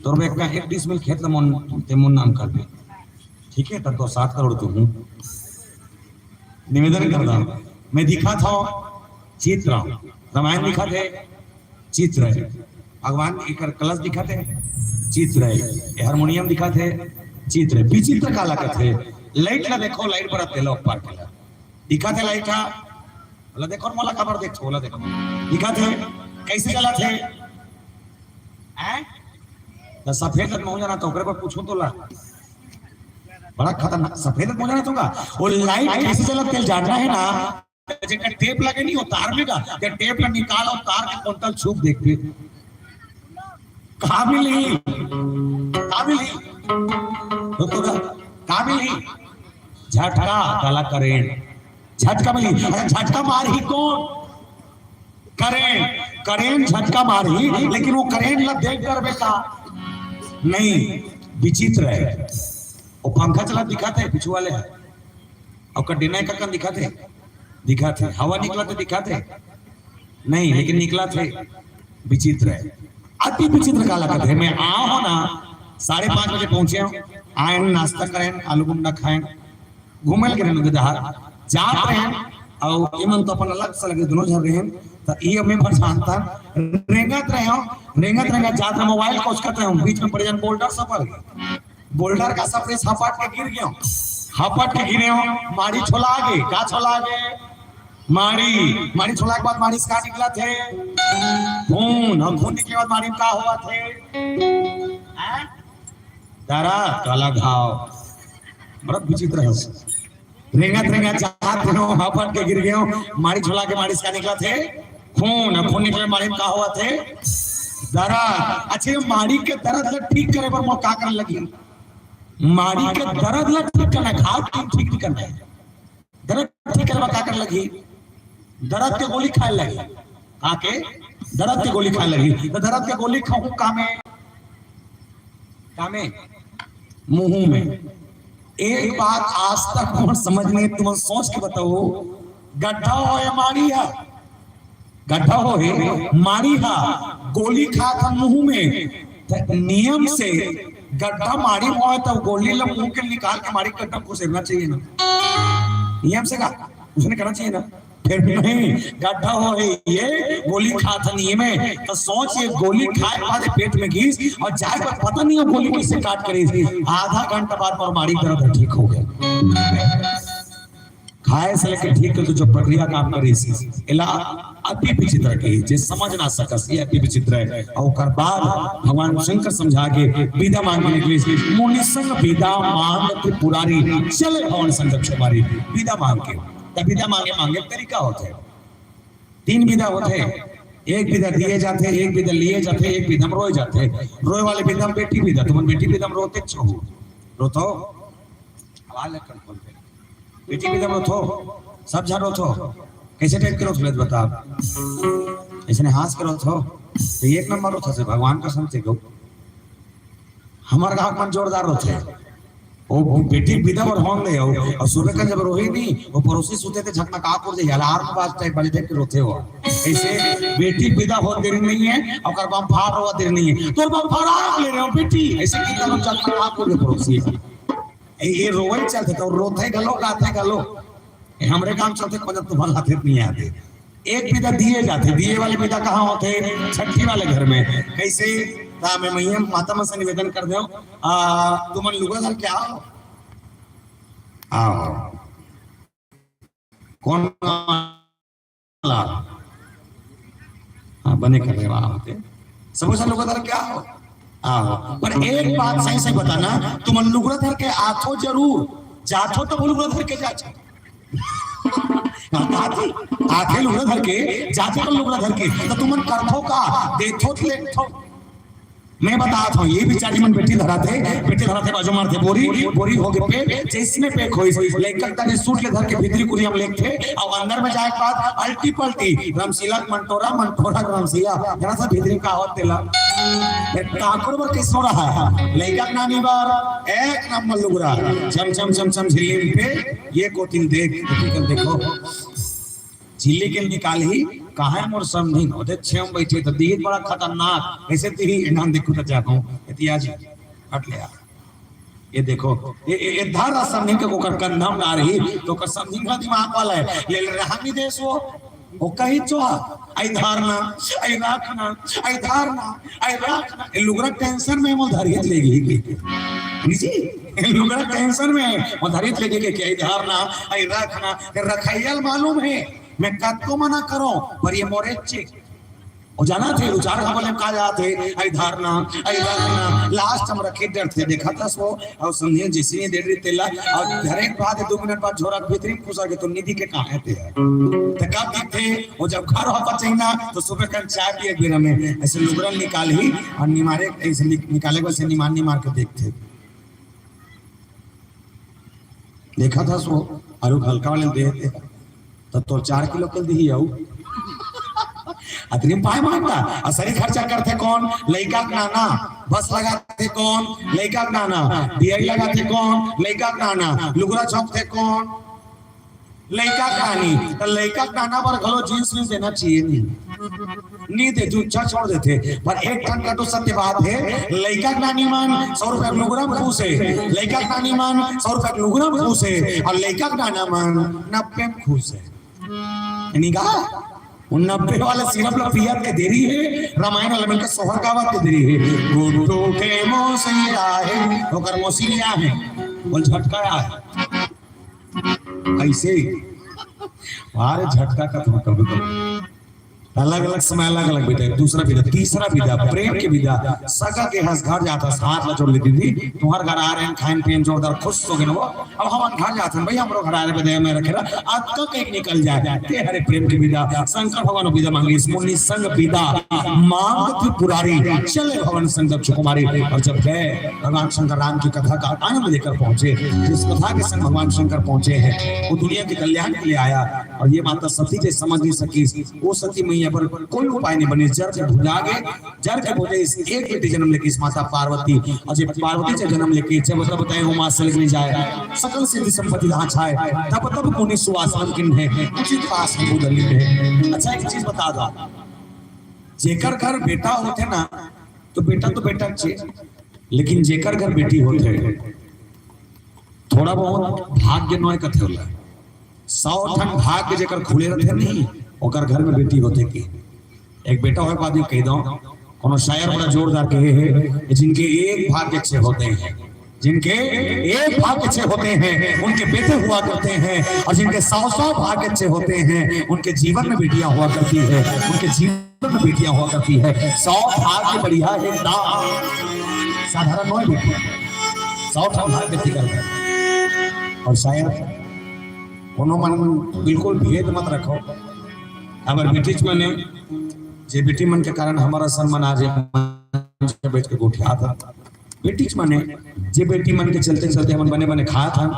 तोर में एक, एक डिसमिल खेत ला मोन, ते मोन नाम कर दे। ठीक है, तब तो सात करोड़ तो हूँ। निवेदन करता हूँ, मैं दिखात हूँ चित्र, रामायण दिखात हे, चित्र है, भगवान एकर कलश दिखात हे, चित्र है, ये हारमोनियम दिखात हे, चित्र है। विचित्र काला कथे? लाइट ला देखो, लाइट बरत हे, लो ऊपर के ला दिखात हे लाइट हा, बोला देखो, मोला काबर देखो, बोला देखो, दिखात हे, कैसे जलत हे? हैं? तो सफेद ला महूं जाना, तो ओकरे पर पूछो तो ला। बड़ा खतरनाक, सफेद ला महूं जाना तो का? वो लाइट कैसे जलत, तेल जानना है ना? जेकर टेप लगे नहीं हो तार में का, जे टेप ला निकाल अउ तार के कोंतल छू के देखबे, का मिलही? का मिलही? तो, तो का, का मिलही? झटका, काला करेंट, झटका मिलही। अरे झटका मारही कोन? करेंट, करेंट झटका मारही, लेकिन वो करेंट ला देख डरबे का? नहीं, विचित्र है। वो पंखा चला दिखात हे, पीछू वाले हे, अउ कड्डे नहीं कक्कन दिखात हे, दिखात हे, हवा निकलत हे दिखात हे, नहीं, लेकिन निकलत हे, विचित्र है। अति विचित्र काला कथे? मैं आए हों ना, साढ़े पाँच बजे पहुंचे हों, आए हों, नाश्ता करे हों, आलू गुंडा खाए हों, घूमे ल गे रहेन उनके डहार, जात रहेन, अउ एमन तो अपन अलग से लगे, दोनों झन रहेन, त ये मैं पहचानता, रेंगत रहे हों, रेंगत रेंगत जात रहे, मोबाइल कोचकत रहे हों, बीच में पड़ जान बोल्डर सफर, बोल्डर का सफर हपट के गिर गए हों, हपट के गिरे हों, माड़ी छोला आगे, का छोला आगे? माड़ी, माड़ी छोला के बाद माड़ी से का निकलत हे? खून, अउ खून निकले बाद माड़ी में का होवत हे? हैं? दरद, काला घाव। बड़ा विचित्र है। रेंगत रेंगत जात हों, हपट के गिर गए हों, माड़ी छोला के माड़ी से का निकलत हे? खून, अउ खून निकले माड़ी में का होवत हे? दरद। अच्छा, ये माड़ी के दरद ला ठीक करे बर मोर का करे लगही? माड़ी के दरद ला ठीक करना हे, घाव ठीक, ठीक नहीं करना हे। दरद ठीक करे बर का करे लगही? दरद के गोली खाए लगही। का के? दरद के गोली खाए लगही। तो दरद के गोली खाहूं का में? का में? मुंह में। एक बात आज तक मोर समझ में, तुम सोच के बताओ, गड्ढा हो या माड़ी है? गड्ढा हो हे, माड़ी हा, गोली खात हे मुंह में, त नियम से गड्ढा माड़ी में होय, त गोली ला मुंह के निकाल के माड़ी के गड्ढा में घुसेड़ना चाहिए ना? नियम से का? उसने करना चाहिए ना? फिर नहीं, गड्ढा हो हे, ये गोली खात हे नियम में, त सोच, ये गोली खाए के बाद पेट में गिस अउ जाए के बाद पता नहीं हो गोली कैसे काट करे, आधा घंटा बाद मोर माड़ी दर्द ठीक हो गया। खाए से लेके ठीक तक जो प्रक्रिया काम करे, एला अति विचित्र के, जे समझ ना सकस, ये अति विचित्र है। और ओकर बाद भगवान शंकर समझा के विदा मांग के निकलिस, "मुनि संग विदा मांग त्रिपुरारी, चले भवन संग छुमारी।" विदा मांग के, त विदा मांगे, मांगे तरीका होथे, तीन विदा होथे, एक विदा दिए जाथे, एक विदा लिए जाथे, एक विदा में रोए जाथे। रोए वाले विदा में बेटी विदा, तुमन बेटी विदा में रोते छो, रोथो? आवाज लग कर बोलते। बेटी विदा में रोथो, सब झन रोथो। कैसे टाइप के रोथो, बता। ऐसे ने हंस के रोथो, तो एक नंबर रोथो से, भगवान कसम से कहूं। हमर गांव मन जोरदार रोथे। वो बेटी विदा बर होन दे हो, और सुबह का जब रोही नहीं, वो पड़ोसी सुते थे, झकना का कर दे, अलार्म बाज टाइप वाले टाइप के रोथे हो। ऐसे बेटी विदा हो देरी नहीं है, और ओकर बम फाड़ रोवा देरी नहीं है। तोर बम फाड़ा ले रहे हो बेटी, ऐसे कितना लोग झकना का कर दे पड़ोसी। ए, ये रोवई चलथे, तो रोथे घलो, गाथे घलो। ए, हमरे काम चलथे, कोन तुम्हारा हाथे नहीं आते। एक विदा दिए जाथे, दिए वाले विदा कहाँ होथे? छट्ठी वाले घर में। कैसे? ता मैं मैया माता मन से निवेदन कर देव, आ, तुमन लुगरा धर के आओ, आओ। कौन ला? हाँ, बने कर रहे, वाह होते। समोसा लोग अंदर क्या हो? आओ। पर एक बात सही सही बताना, तुम लुगरा धर के आथो जरूर, जाथो तो लुगरा धर के जाथो। आथे, आथे लुगरा धर के, जाथे तो लुगरा धर के, तो तुमन करथो का? देथो तो लेथो। मैं बतात हूँ, ये बिचारी मन बेटी धराथे, बेटी धराथे, बाजू मारथे बोरी, बोरी होके पे, जैसने पे खोई, लइका तनी सूट ले धर के भीतरी कुरिया में लेगथे, और अंदर में जाए के बाद अल्टी पल्टी, रामशीला के मंटोरा, मंटोरा के रामशीला, जरा सा भीतरी का होत तेला। ए, ठाकुर बर कैसो रहा है, लइका के नानी बर, एक नंबर लुगरा, चम चम चम चम झिल्ली में पे, ये कोतिल देख, कोतिल देखो। झिल्ली के निकालही, कहाँ है मोर समधिन? ओदे छेम बैठे तो दीहित बड़ा खतरनाक। कैसे दीही? एनान देखो तो जाको। एतिया जी, हट ले आ। ये देखो, ये, ये, ये धारा समधिन के ओकर कंधा में आ रही, तो ओकर समधिन का दिमाग वाला है। ले ले रहा नहीं देश वो। वो कही जो, "आई धारना, आई राखना, आई धारना, आई राखना।" ये लुगरा टेंशन में मोल धरियत लेगी। जी, ये लुगरा टेंशन में मोल धरियत लेगी कि आई धारना, आई राखना, के रखैयल मालूम है। मैं कतको मना करो, पर ये मोरे चिक। वो जाना थे, उचार खबर में का जाते, आई धारना, आई रखना, लास्ट हम रखे डर थे, देखा था सो, और समझे जैसे नहीं डर रही तेला, और घरे के बाद दो मिनट बाद झोरा के भीतरी में घुसा के तो निधि के कहा थे। तो कब दिखते, वो जब घर वापस चाहिए ना, तो सुबह का चाय पिए बेरा में, ऐसे लुगरन निकाल ही, और निमारे, ऐसे नि-, निकाले को ऐसे निमान निमार के देखते। देखा था सो, अरु हल्का वाले दे दे। तो तोर चार किलो कल दी आऊ। अतनी पाए मांगता, असरी खर्चा करते कौन? लइका के नाना। बस लगाते कौन? लइका के नाना। डीआई लगाते कौन? लइका के नाना। लुगरा झोंकते कौन? लइका के नानी। तो लइका के नाना पर घलो जींस वींस देना चाहिए नहीं। नहीं दे, तू इच्छा छोड़ देते। पर एक ठन कटु सत्य बात है, लइका के नानी मन सौ रुपया के लुगरा में खुश है, लइका के नानी मन सौ रुपया के लुगरा में खुश है, और लइका के नाना मन नब्बे में खुश है। नहीं कहा? वो नब्बे वाला सिरप ला पियत के देरी है, रामायण वाला मन का सोहर गावत के देरी है। गुड्डू के मौसैया है, ओकर मौसैया है, बोल झटका है। ऐसे ही। अरे झटका का तो कभी कभी। अलग-अलग समय अलग-अलग विधा है। दूसरा विधा, तीसरा विधा, प्रेम के विधा। सगा के हंस घर जाता, हाथ ला जोड़ ले, "दीदी, तुम्हारे घर आ रहे हैं, खाएन पिएन जोरदार, खुश हो गए ना वो। अब हम घर जाते हैं, भाई, हमरो घर आ रहे, बदे में रखे रहा, आज का कहीं निकल जाए।" ते हरे प्रेम के विधा, शंकर भगवान विधा मांगी, इस मुनि संग विधा, मांग त्रिपुरारी, चले भवन संग दक्ष कुमारी। और जब गए, भगवान शंकर राम की कथा का आनंद लेकर पहुंचे, जिस कथा के संग भगवान शंकर पहुंचे हैं, वो दुनिया के कल्याण के लिए आया। और ये माता सती जे समझ नहीं सकी, वो सती मैया पर कोई उपाय नहीं बने, जर के भुला गए, जर के भुले इस एक बेटी जन्म लेके इस माता पार्वती, और जब पार्वती जब जन्म लेके जब तब बताए हो माँ सलग नहीं जाए, सकल सिद्धि संपत्ति जहाँ छाए, तब तब मुनि सुवासन किन्हें, उचित आसन उदर लीन्हें। अच्छा, एक चीज बता दो, जेकर घर बेटा होथे ना, तो बेटा तो बेटा चे, लेकिन जेकर घर बेटी होथे, थोड़ा बहुत भाग्य नोय कथे होला। सौ ठन भाग्य जेकर खुले रथे नहीं, ओकर घर में बेटी होथे के। एक बेटा होय के बाद में कह दो, कोनो शायर बड़ा जोरदार कहे है, जिनके एक भाग्य अच्छे होते हैं, जिनके एक भाग अच्छे होते हैं, उनके बेटे हुआ करते हैं, और जिनके सौ सौ भाग अच्छे होते हैं, उनके जीवन में बेटियां हुआ करती है, उनके जीवन में बेटियां हुआ करती है। सौ भाग्य बढ़िया एक दान, साधारण नोहे बेटी, सौ ठन भाग्य व्यक्ति करते हैं। और शायद कोनो मन बिल्कुल भेद मत रखो, हमर बेटीच मने, जे बेटी मन के कारण हमारा सम्मान आज ये मंच पे बैठ के गोठियात हे। बेटीच मने, जे बेटी मन के चलते चलते हमन बने बने खात हन,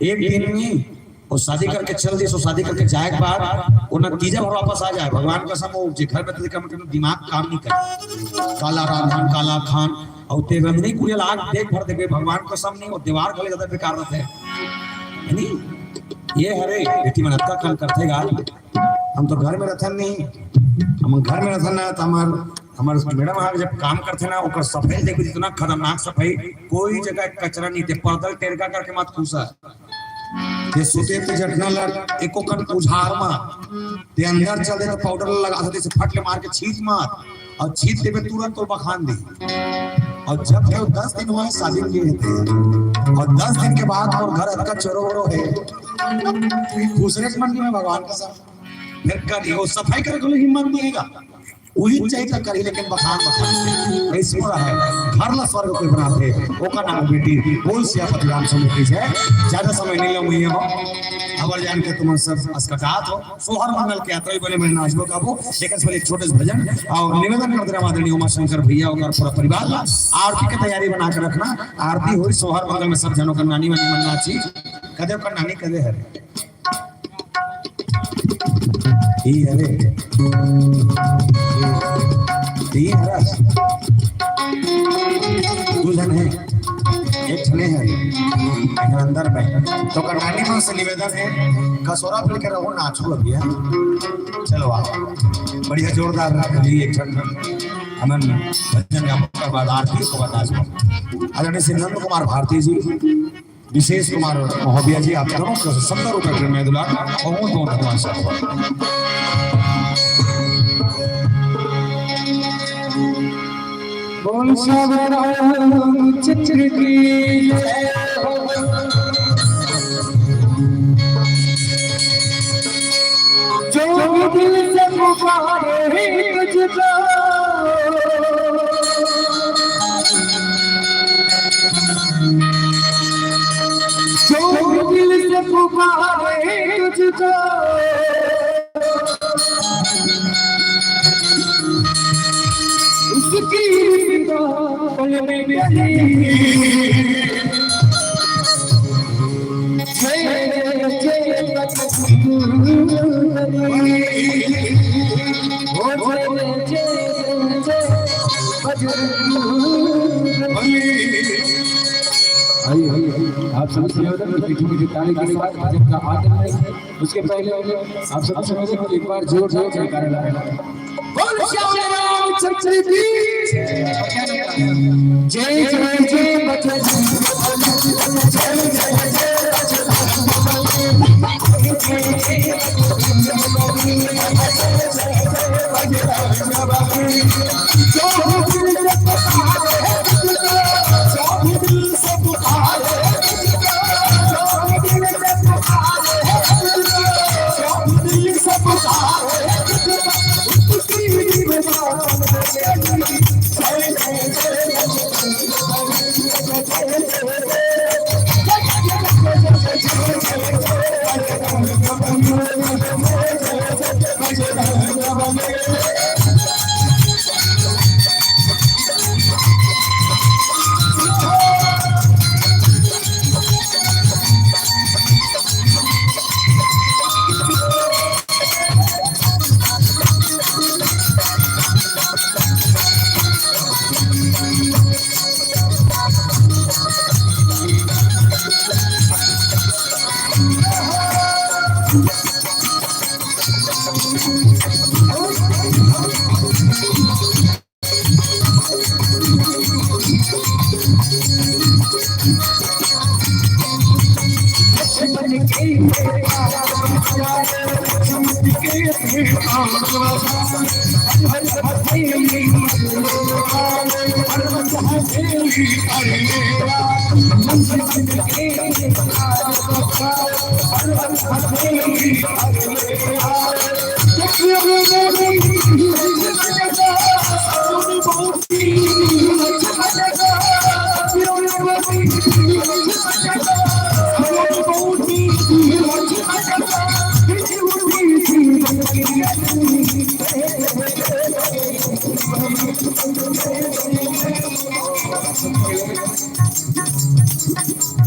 एक दिन में वो शादी करके चल दिस, वो शादी करके जाए के बाद वो नतीजा भर वापस आ जाए। भगवान कसम, वो जे घर में तरीका मतलब दिमाग काम नहीं करे, काला रांधन काला खान, और ते रंधनी कुरिया लाग देख भर देबे, भगवान कसम नहीं, वो दीवार गले ज्यादा बेकार रहते हैं, है नहीं? ये हरे बेटी मन अतका काम करथे गा। हम तो घर में रहथन नहीं, हम घर में रहथन ना, तो हमार, हमार मैडम आके जब काम करथे ना, ओकर सफाई देखो, जितना खतरनाक सफाई, कोई जगह कचरा नहीं दे, पर्दा ल टेरका करके मत खुसा। ते सुते ते जटना लड़, एको कन उझार मत, ते अंदर चल दे तो पाउडर लगा सकते से फट ले मार के छींच मत, और छींच देबे तुरंत तो बखान दी। और जब तक दस दिन हुआ है शादी के, और दस दिन के बाद और घर अतका चोरो वोरो है, दूसरे के मन में भगवान का सब फिर कर वो सफाई करे को हिम्मत नहीं है। वही चाहिए तो करी, लेकिन बखान बखान ऐसे हो रहा है। घर ला स्वर्ग कोई बनाते, ओकर नाम बेटी। बोल सियापति रामचंद्र की जय। ज्यादा समय नहीं लूंगी हम, अबर जान के तुम सब अस्कटात हो। सोहर मंगल के यात्रा बने मैं नाचबो गाबो, लेकिन पहले एक छोटे से भजन और निवेदन कर दे रहा आदरणीय उमा शंकर भैया और पूरा परिवार ला आरती की तैयारी बना के रखना। आरती हुई, सोहर मंगल में सब जनों का नानी वानी मन नाची, कदे ओकर नानी कदे हरे। ई हरे। ई हरा। दुल्हन है। एक ठने है। एक अंदर में। तो कटानी में से निवेदन है, कसोरा फिर के रहो, नाचो अभी, हाँ? चलो, आओ। बढ़िया, जोरदार जी, एक ठन। हमन भजन गाबो, ओकर बाद आरती, ओकर बाद नाचबो। आदरणीय श्री नंद कुमार भारती जी, विशेष कुमार महोबिया जी, आप दोनों को सत्तर रुपए के मैं दुलार बहुत बहुत धन्यवाद सर। बोल श्याम रामचंद्र की जय हो। जो भी दिल से पुकारे तुझको, जो भी दिल से पुकारे तुझको, उसकी पल में गली। जय जय जय बजरंग बली। ओ जय जय जय जय बजरंग बली। आइए, आइए, आइए। आप सभी से निवेदन है, मीठी मीठी ताली के साथ भजन का आनंद लें। उसके पहले आप सभी से निवेदन है, एक बार जोर जोर से जयकारा लगाएं। बोल श्याम रामचंद्र की जय, जय जय बजरंग।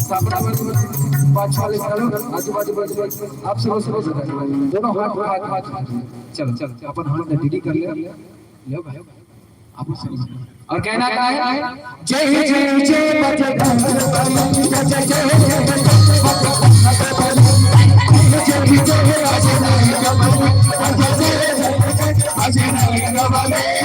सामने वाले, पाछा वाले, आजू बाजू, बाजू बाजू, आप सब, सब दोनों हाथ, हाथ, हाथ। चलो, चलो, अपन हाथ में डीडी कर ले। लो भाई, आप सब। और कहना क्या है? जय जय जय बजरंग बली, जय जय जय बजरंग बली, जय जय जय बजरंग बली, जय जय जय बजरंग बली।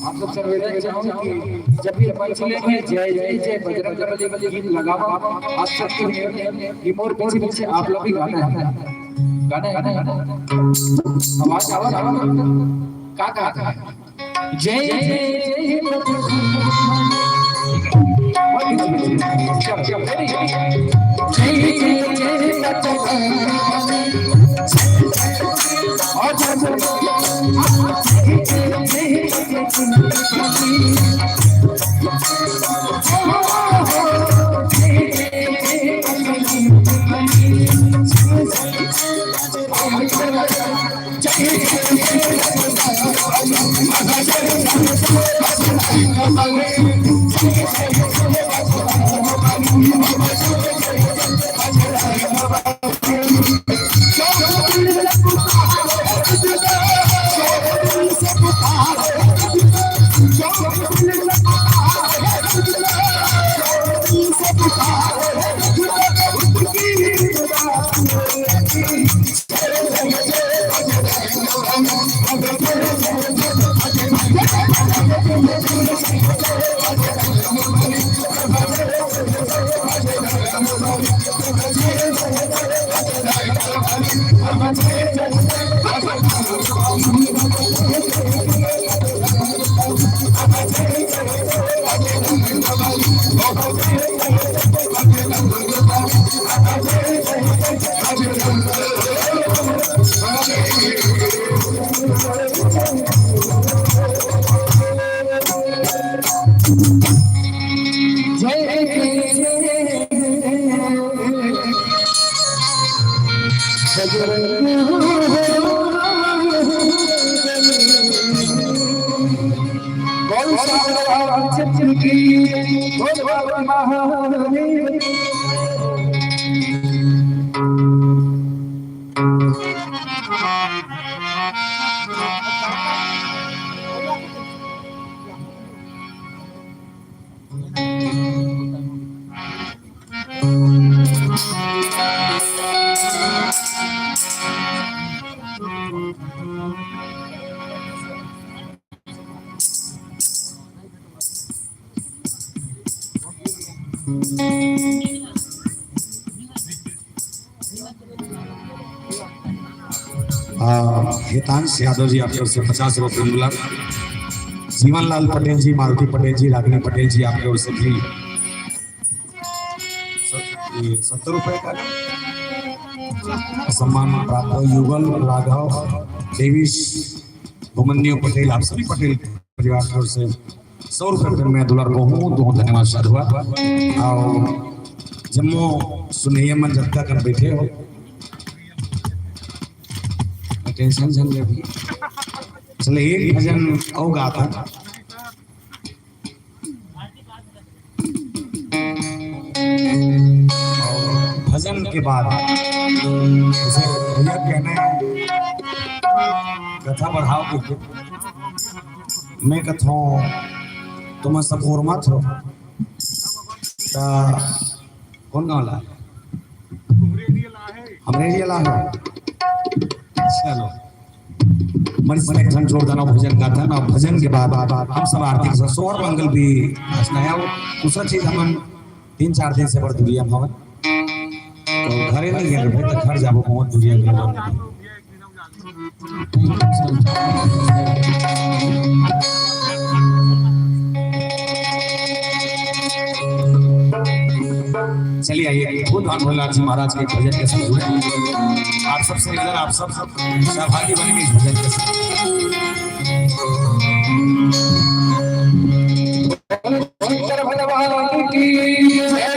आप सब सर्वे देख रहे हो कि जब भी अपन चले हैं, जय जय जय बजरंग बली गीत लगावा, आप सबके लिए रिमोट पीछे पीछे आप लोग भी गाना है, गाना है, गाना है। आवाज, आवाज, आवाज। का, का, का? जय जय जय बजरंग बली। चलो, चलो, ready? जय जय जय बजरंग बली। और जोर से। आ, हितांश यादव जी आपके ओर से पचास रुपए मिला। जीवन लाल पटेल जी, मारुति पटेल जी, रागिनी पटेल जी आपके ओर से भी स-, ये सत्तर रुपए का सम्मान प्राप्त हो। युगल, राघव, देवीश, अभिमन्यु पटेल, आप सभी पटेल परिवार की ओर से सौ रुपए पे मैं दुलार को हूँ, दो धन्यवाद साधुआ। और जम्मो सुनैया मन जत्ता कर बैठे हो, टेंशन झन ले भी। चले एक भजन और गाता। भजन के बाद जैसे भैया कहना है, कथा बढ़ाओ के मैं कथों, तुम सब और मत हो। ता कौन गाँव ला? हमरे एरिया ला हो। चलो। मणि से एक ठन जोरदार भजन गाथा ना, भजन के बाद हम सब आरती के साथ सोहर मंगल भी सुनाया हो। दूसरा चीज, हमन तीन चार दिन से बड़ दुरिया में हवन। तो घरे नहीं है भाई, तो घर जाबो, बहुत दुरिया में हवन। चलिए आइए, खुद धन भोलेनाथ जी महाराज के भजन के साथ जुड़े। आप सबसे निवेदन, आप सब सहभागी बनेंगे इस भजन के साथ। शंकर भगवान की जय।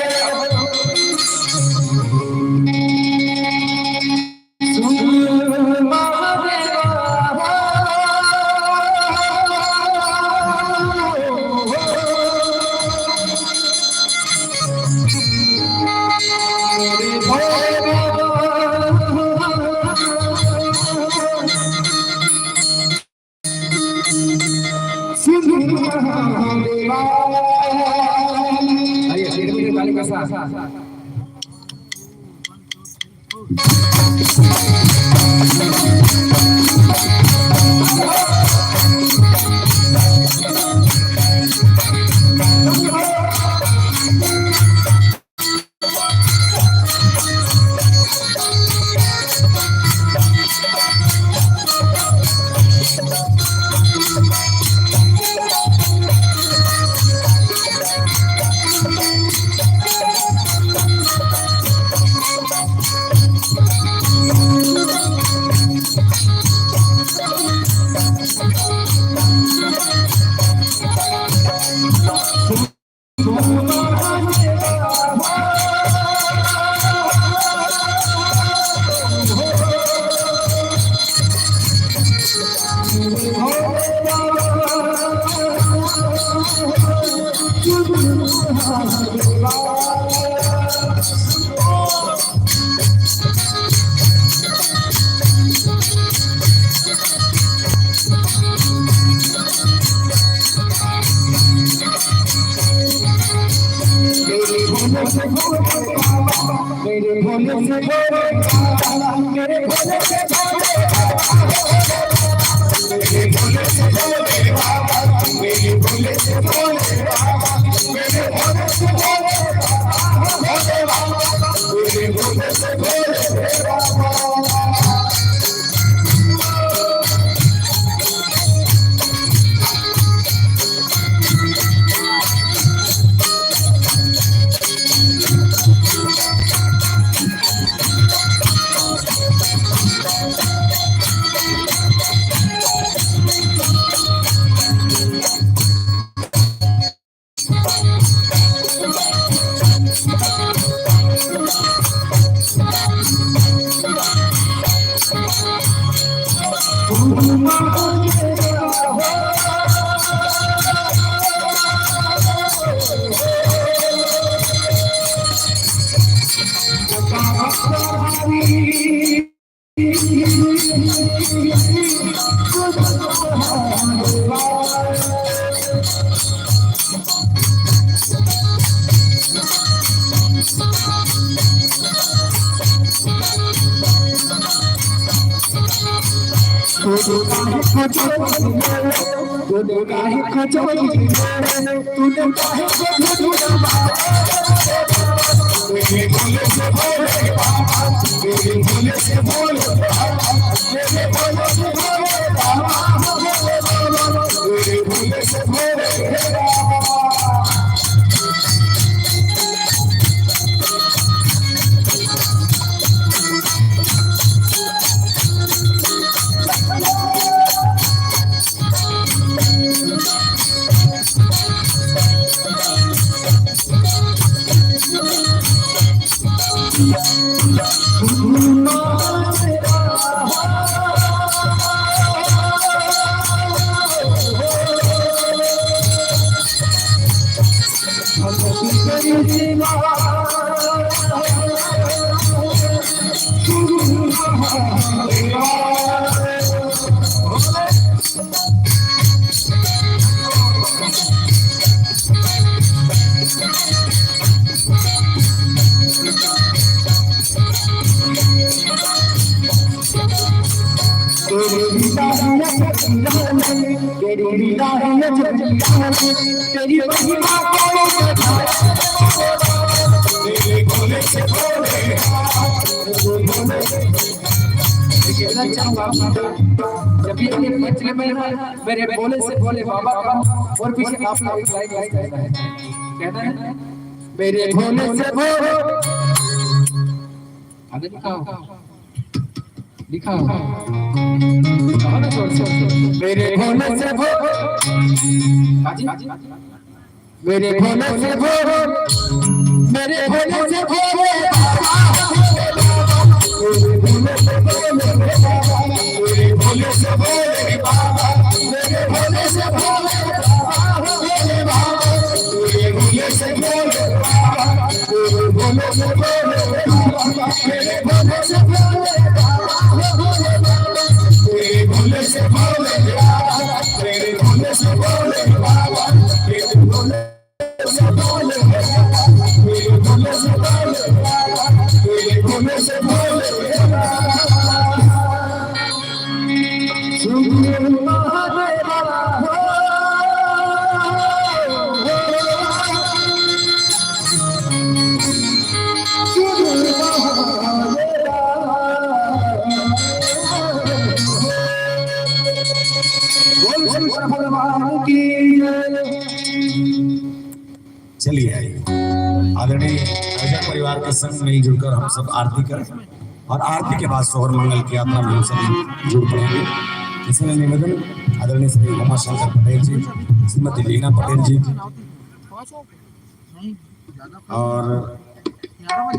तूने काहे को चोरी किया? तूने काहे को झूठ बोला? मेरे भोले से भोले बाबा, मेरे भोले से भोले बाबा, मेरे भोले से भोले बाबा, मेरे भोले से भोले बाबा। तेरी महिमा करो। जब ये पंचले में मेरे भोले से भोले बाबा का और पीछे आप लोग एक लाइन करना है, कहना है, मेरे भोले से भोले। अरे, लिखा हो, लिखा हो। कहो ना जोर से। मेरे भोले से भोले। हाँ जी। मेरे भोले से भोले, मेरे भोले से भोले बाबा, मेरे भोले से भोले बाबा, मेरे भोले से भोले बाबा, मेरे भोले से भोले बाबा, भोले बाबा, मेरे भोले से भोले बाबा, मेरे भोले से भोले बाबा, मेरे भोले से भोले बाबा, भोले बाबा, मेरे भोले से भोले बाबा, मेरे भोले से भोले बाबा, मेरे भोले बोल शंकर भगवान की जय। चलिए, आदरणीय आयोजक परिवार के संग मिलजुल कर हम सब आरती करें और आरती के बाद सोहर मंगल की यात्रा में हम सब जुड़ पड़ेंगे। इसमें निवेदन आदरणीय श्री उमाशंकर पटेल जी, श्रीमती लीना पटेल जी और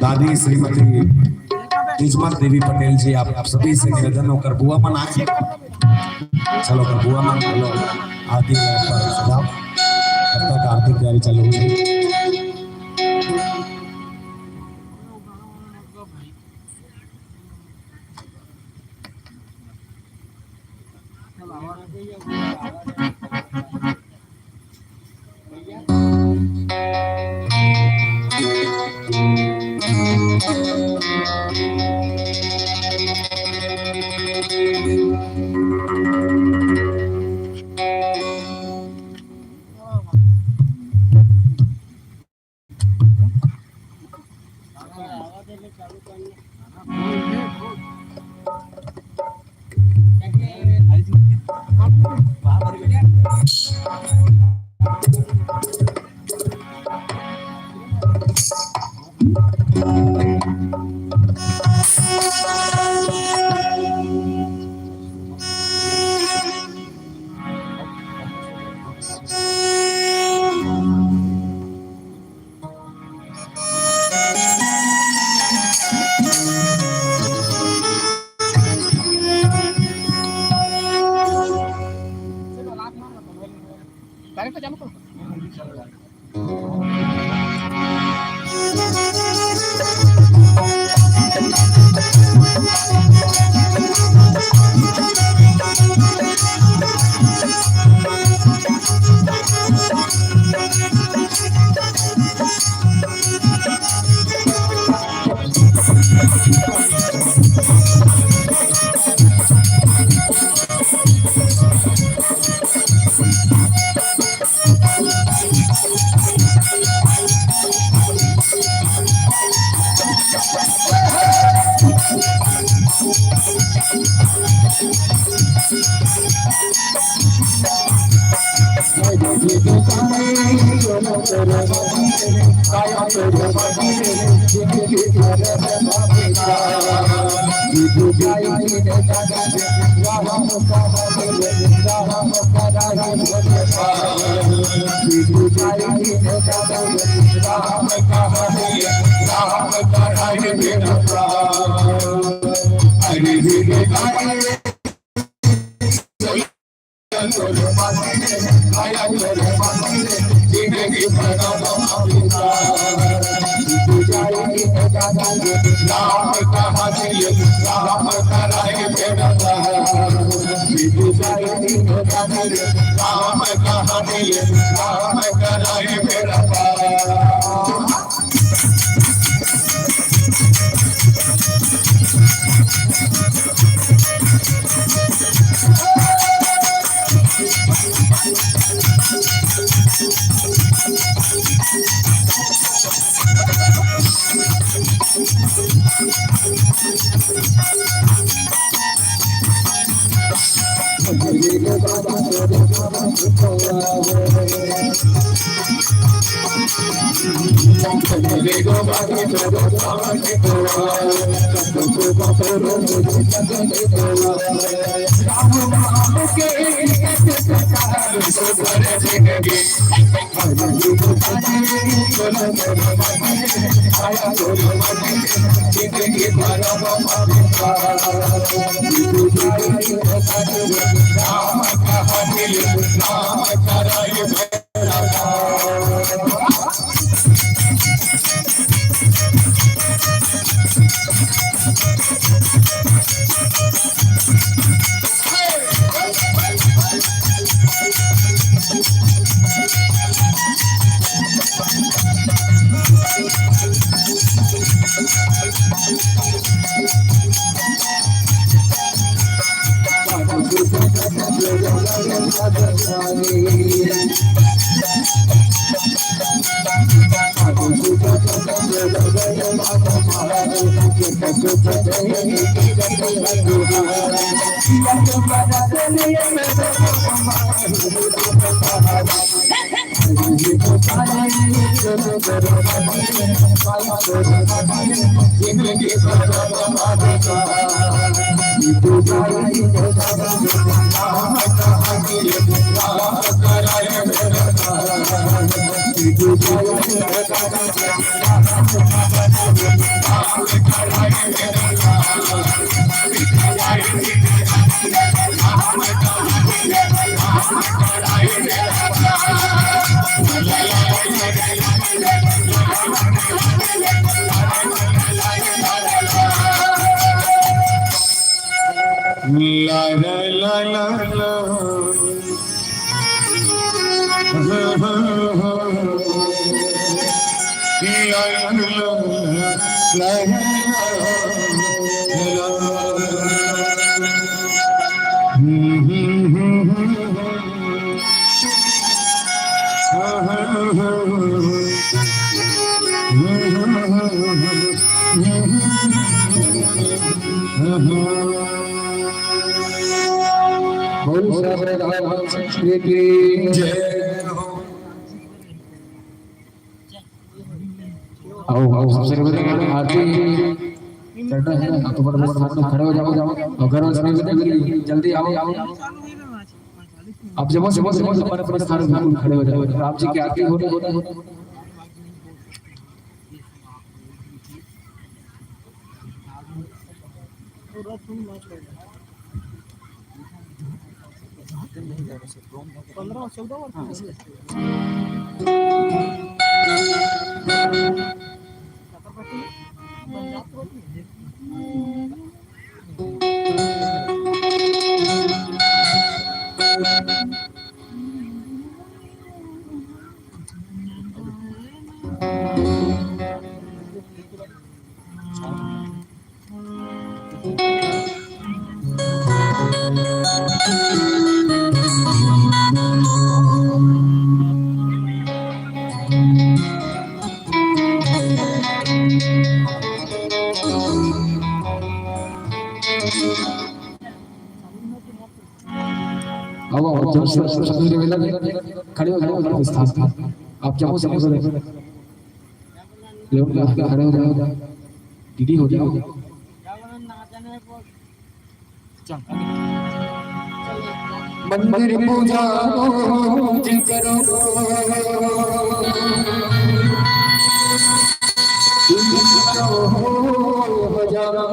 दादी श्रीमती तिजमा देवी पटेल जी, आप सभी से निवेदन हो, ओकर बुआ मन आके, चलो, ओकर बुआ मन, चलो, आरती पर सजाओ। तब तक आरती की तैयारी चालू हो गई। बहुत सारे राम संस्कृति जय। आओ, आओ, सबसे पहले आरती करना है, आप तो बड़े बड़े साथ में खड़े हो जाओ, जाओ, और गौरव से निवेदन करिए, जल्दी आओ, आओ। आप जब, जब, जब, जब अपने स्थान में बिल्कुल खड़े हो जाओ, राम जी की आरती हो रही है। आओ, आओ, जब सब, सब, सब, सब, खड़े हो जाओ, खड़े हो जाओ, स्थान पर। आप जब, जब, जब, लोग का हरा हरा दीदी हो जाओ। मंदिर पूजा रोज करो, पूजा हो हजारा।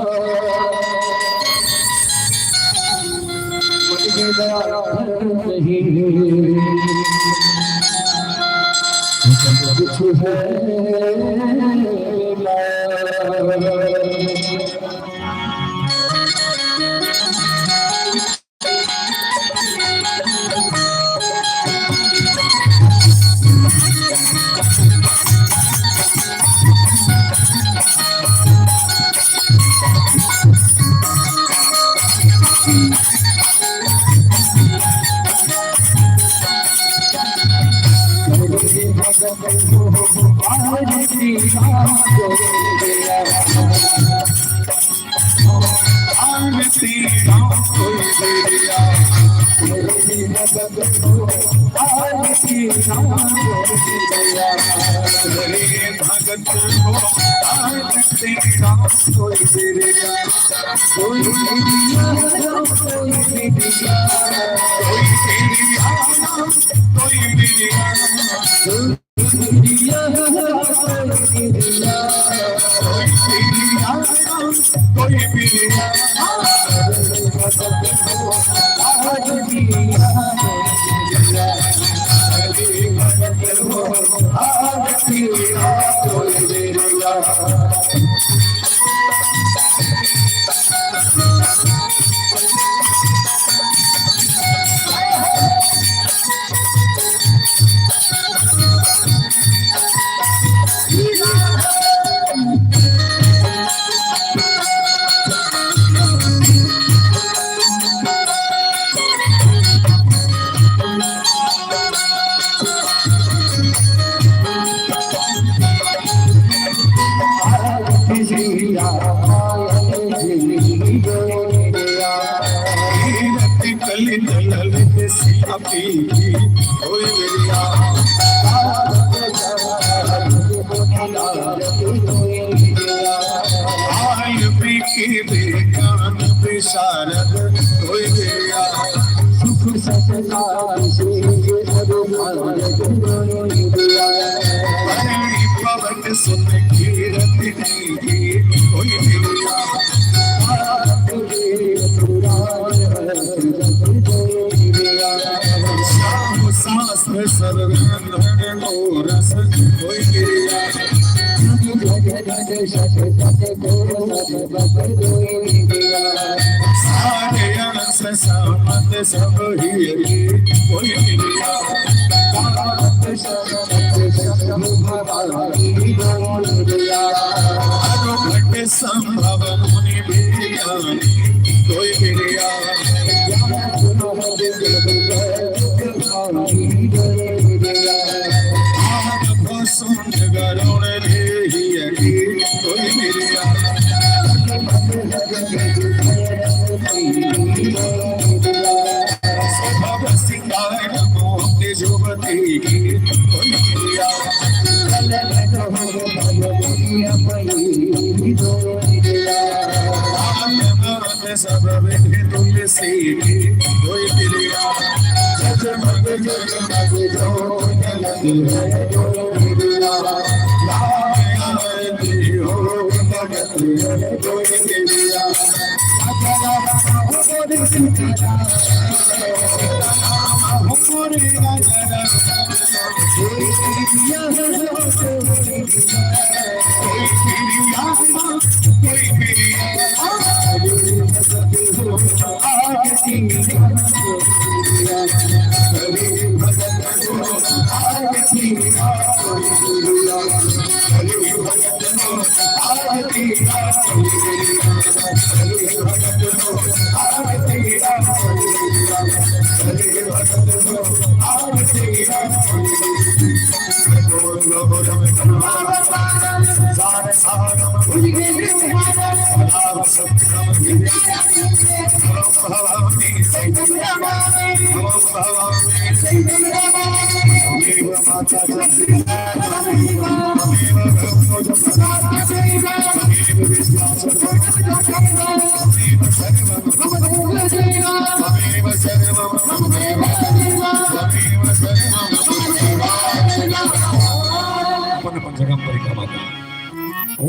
अपन अपन जगह पर परिक्रमा करें।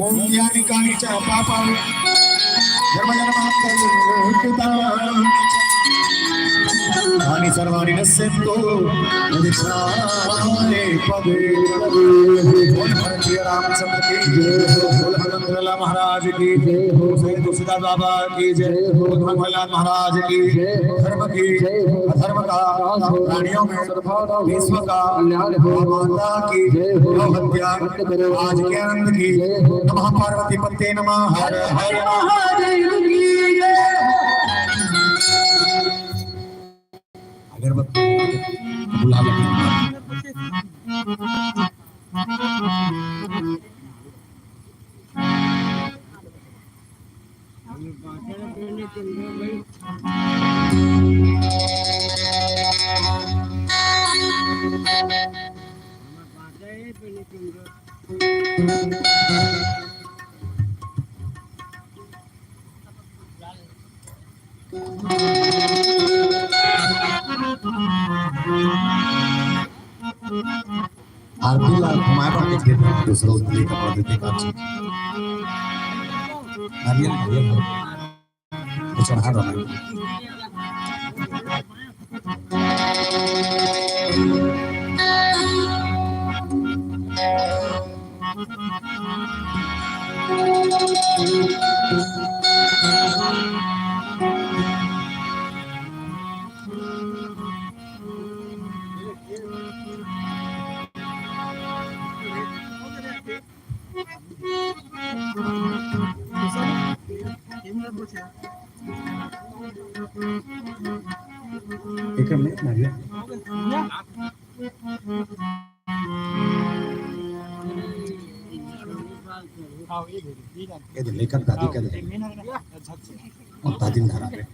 ओम यानि कानि च पापानि जन्म जन्मांतर कृतानि च तानि सर्वाणि नश्यंतु यदि स्मरामि पदे पदे। बोल भारतीय रामचंद्र की जय हो, बोल हनुमंत लाला महाराज की जय हो, सही तुलसीदास बाबा की जय हो, भगवान महाराज की जय हो, धर्म की जय हो, अधर्म का प्राणियों में विश्व का कल्याण हो, माता की जय हो, गौ हत्या आज के आनंद की जय हो, नमः पार्वती पते नमः, हर हर महादेव की जय हो। अगरबत्ती बुला लो। आरती ला घुमाए बर कुछ देते हैं, दूसरा उतले कपड़ा देते हैं, काम से। नारियल, नारियल। ये चढ़ा दो ना। एकर में नारियल। ये दे, लेकर दादी का दे। और दादी घर आ गए।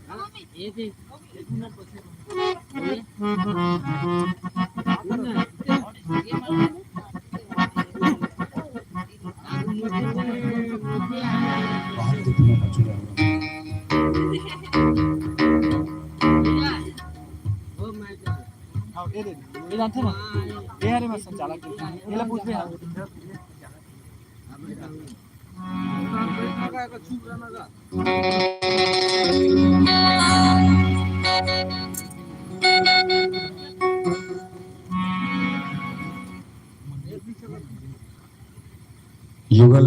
बाहर देखने का चुनाव। हाँ, ये दे दे। ये जानते ना? ये हरे मस्त चालक है। ये ले पूछ ले। युगल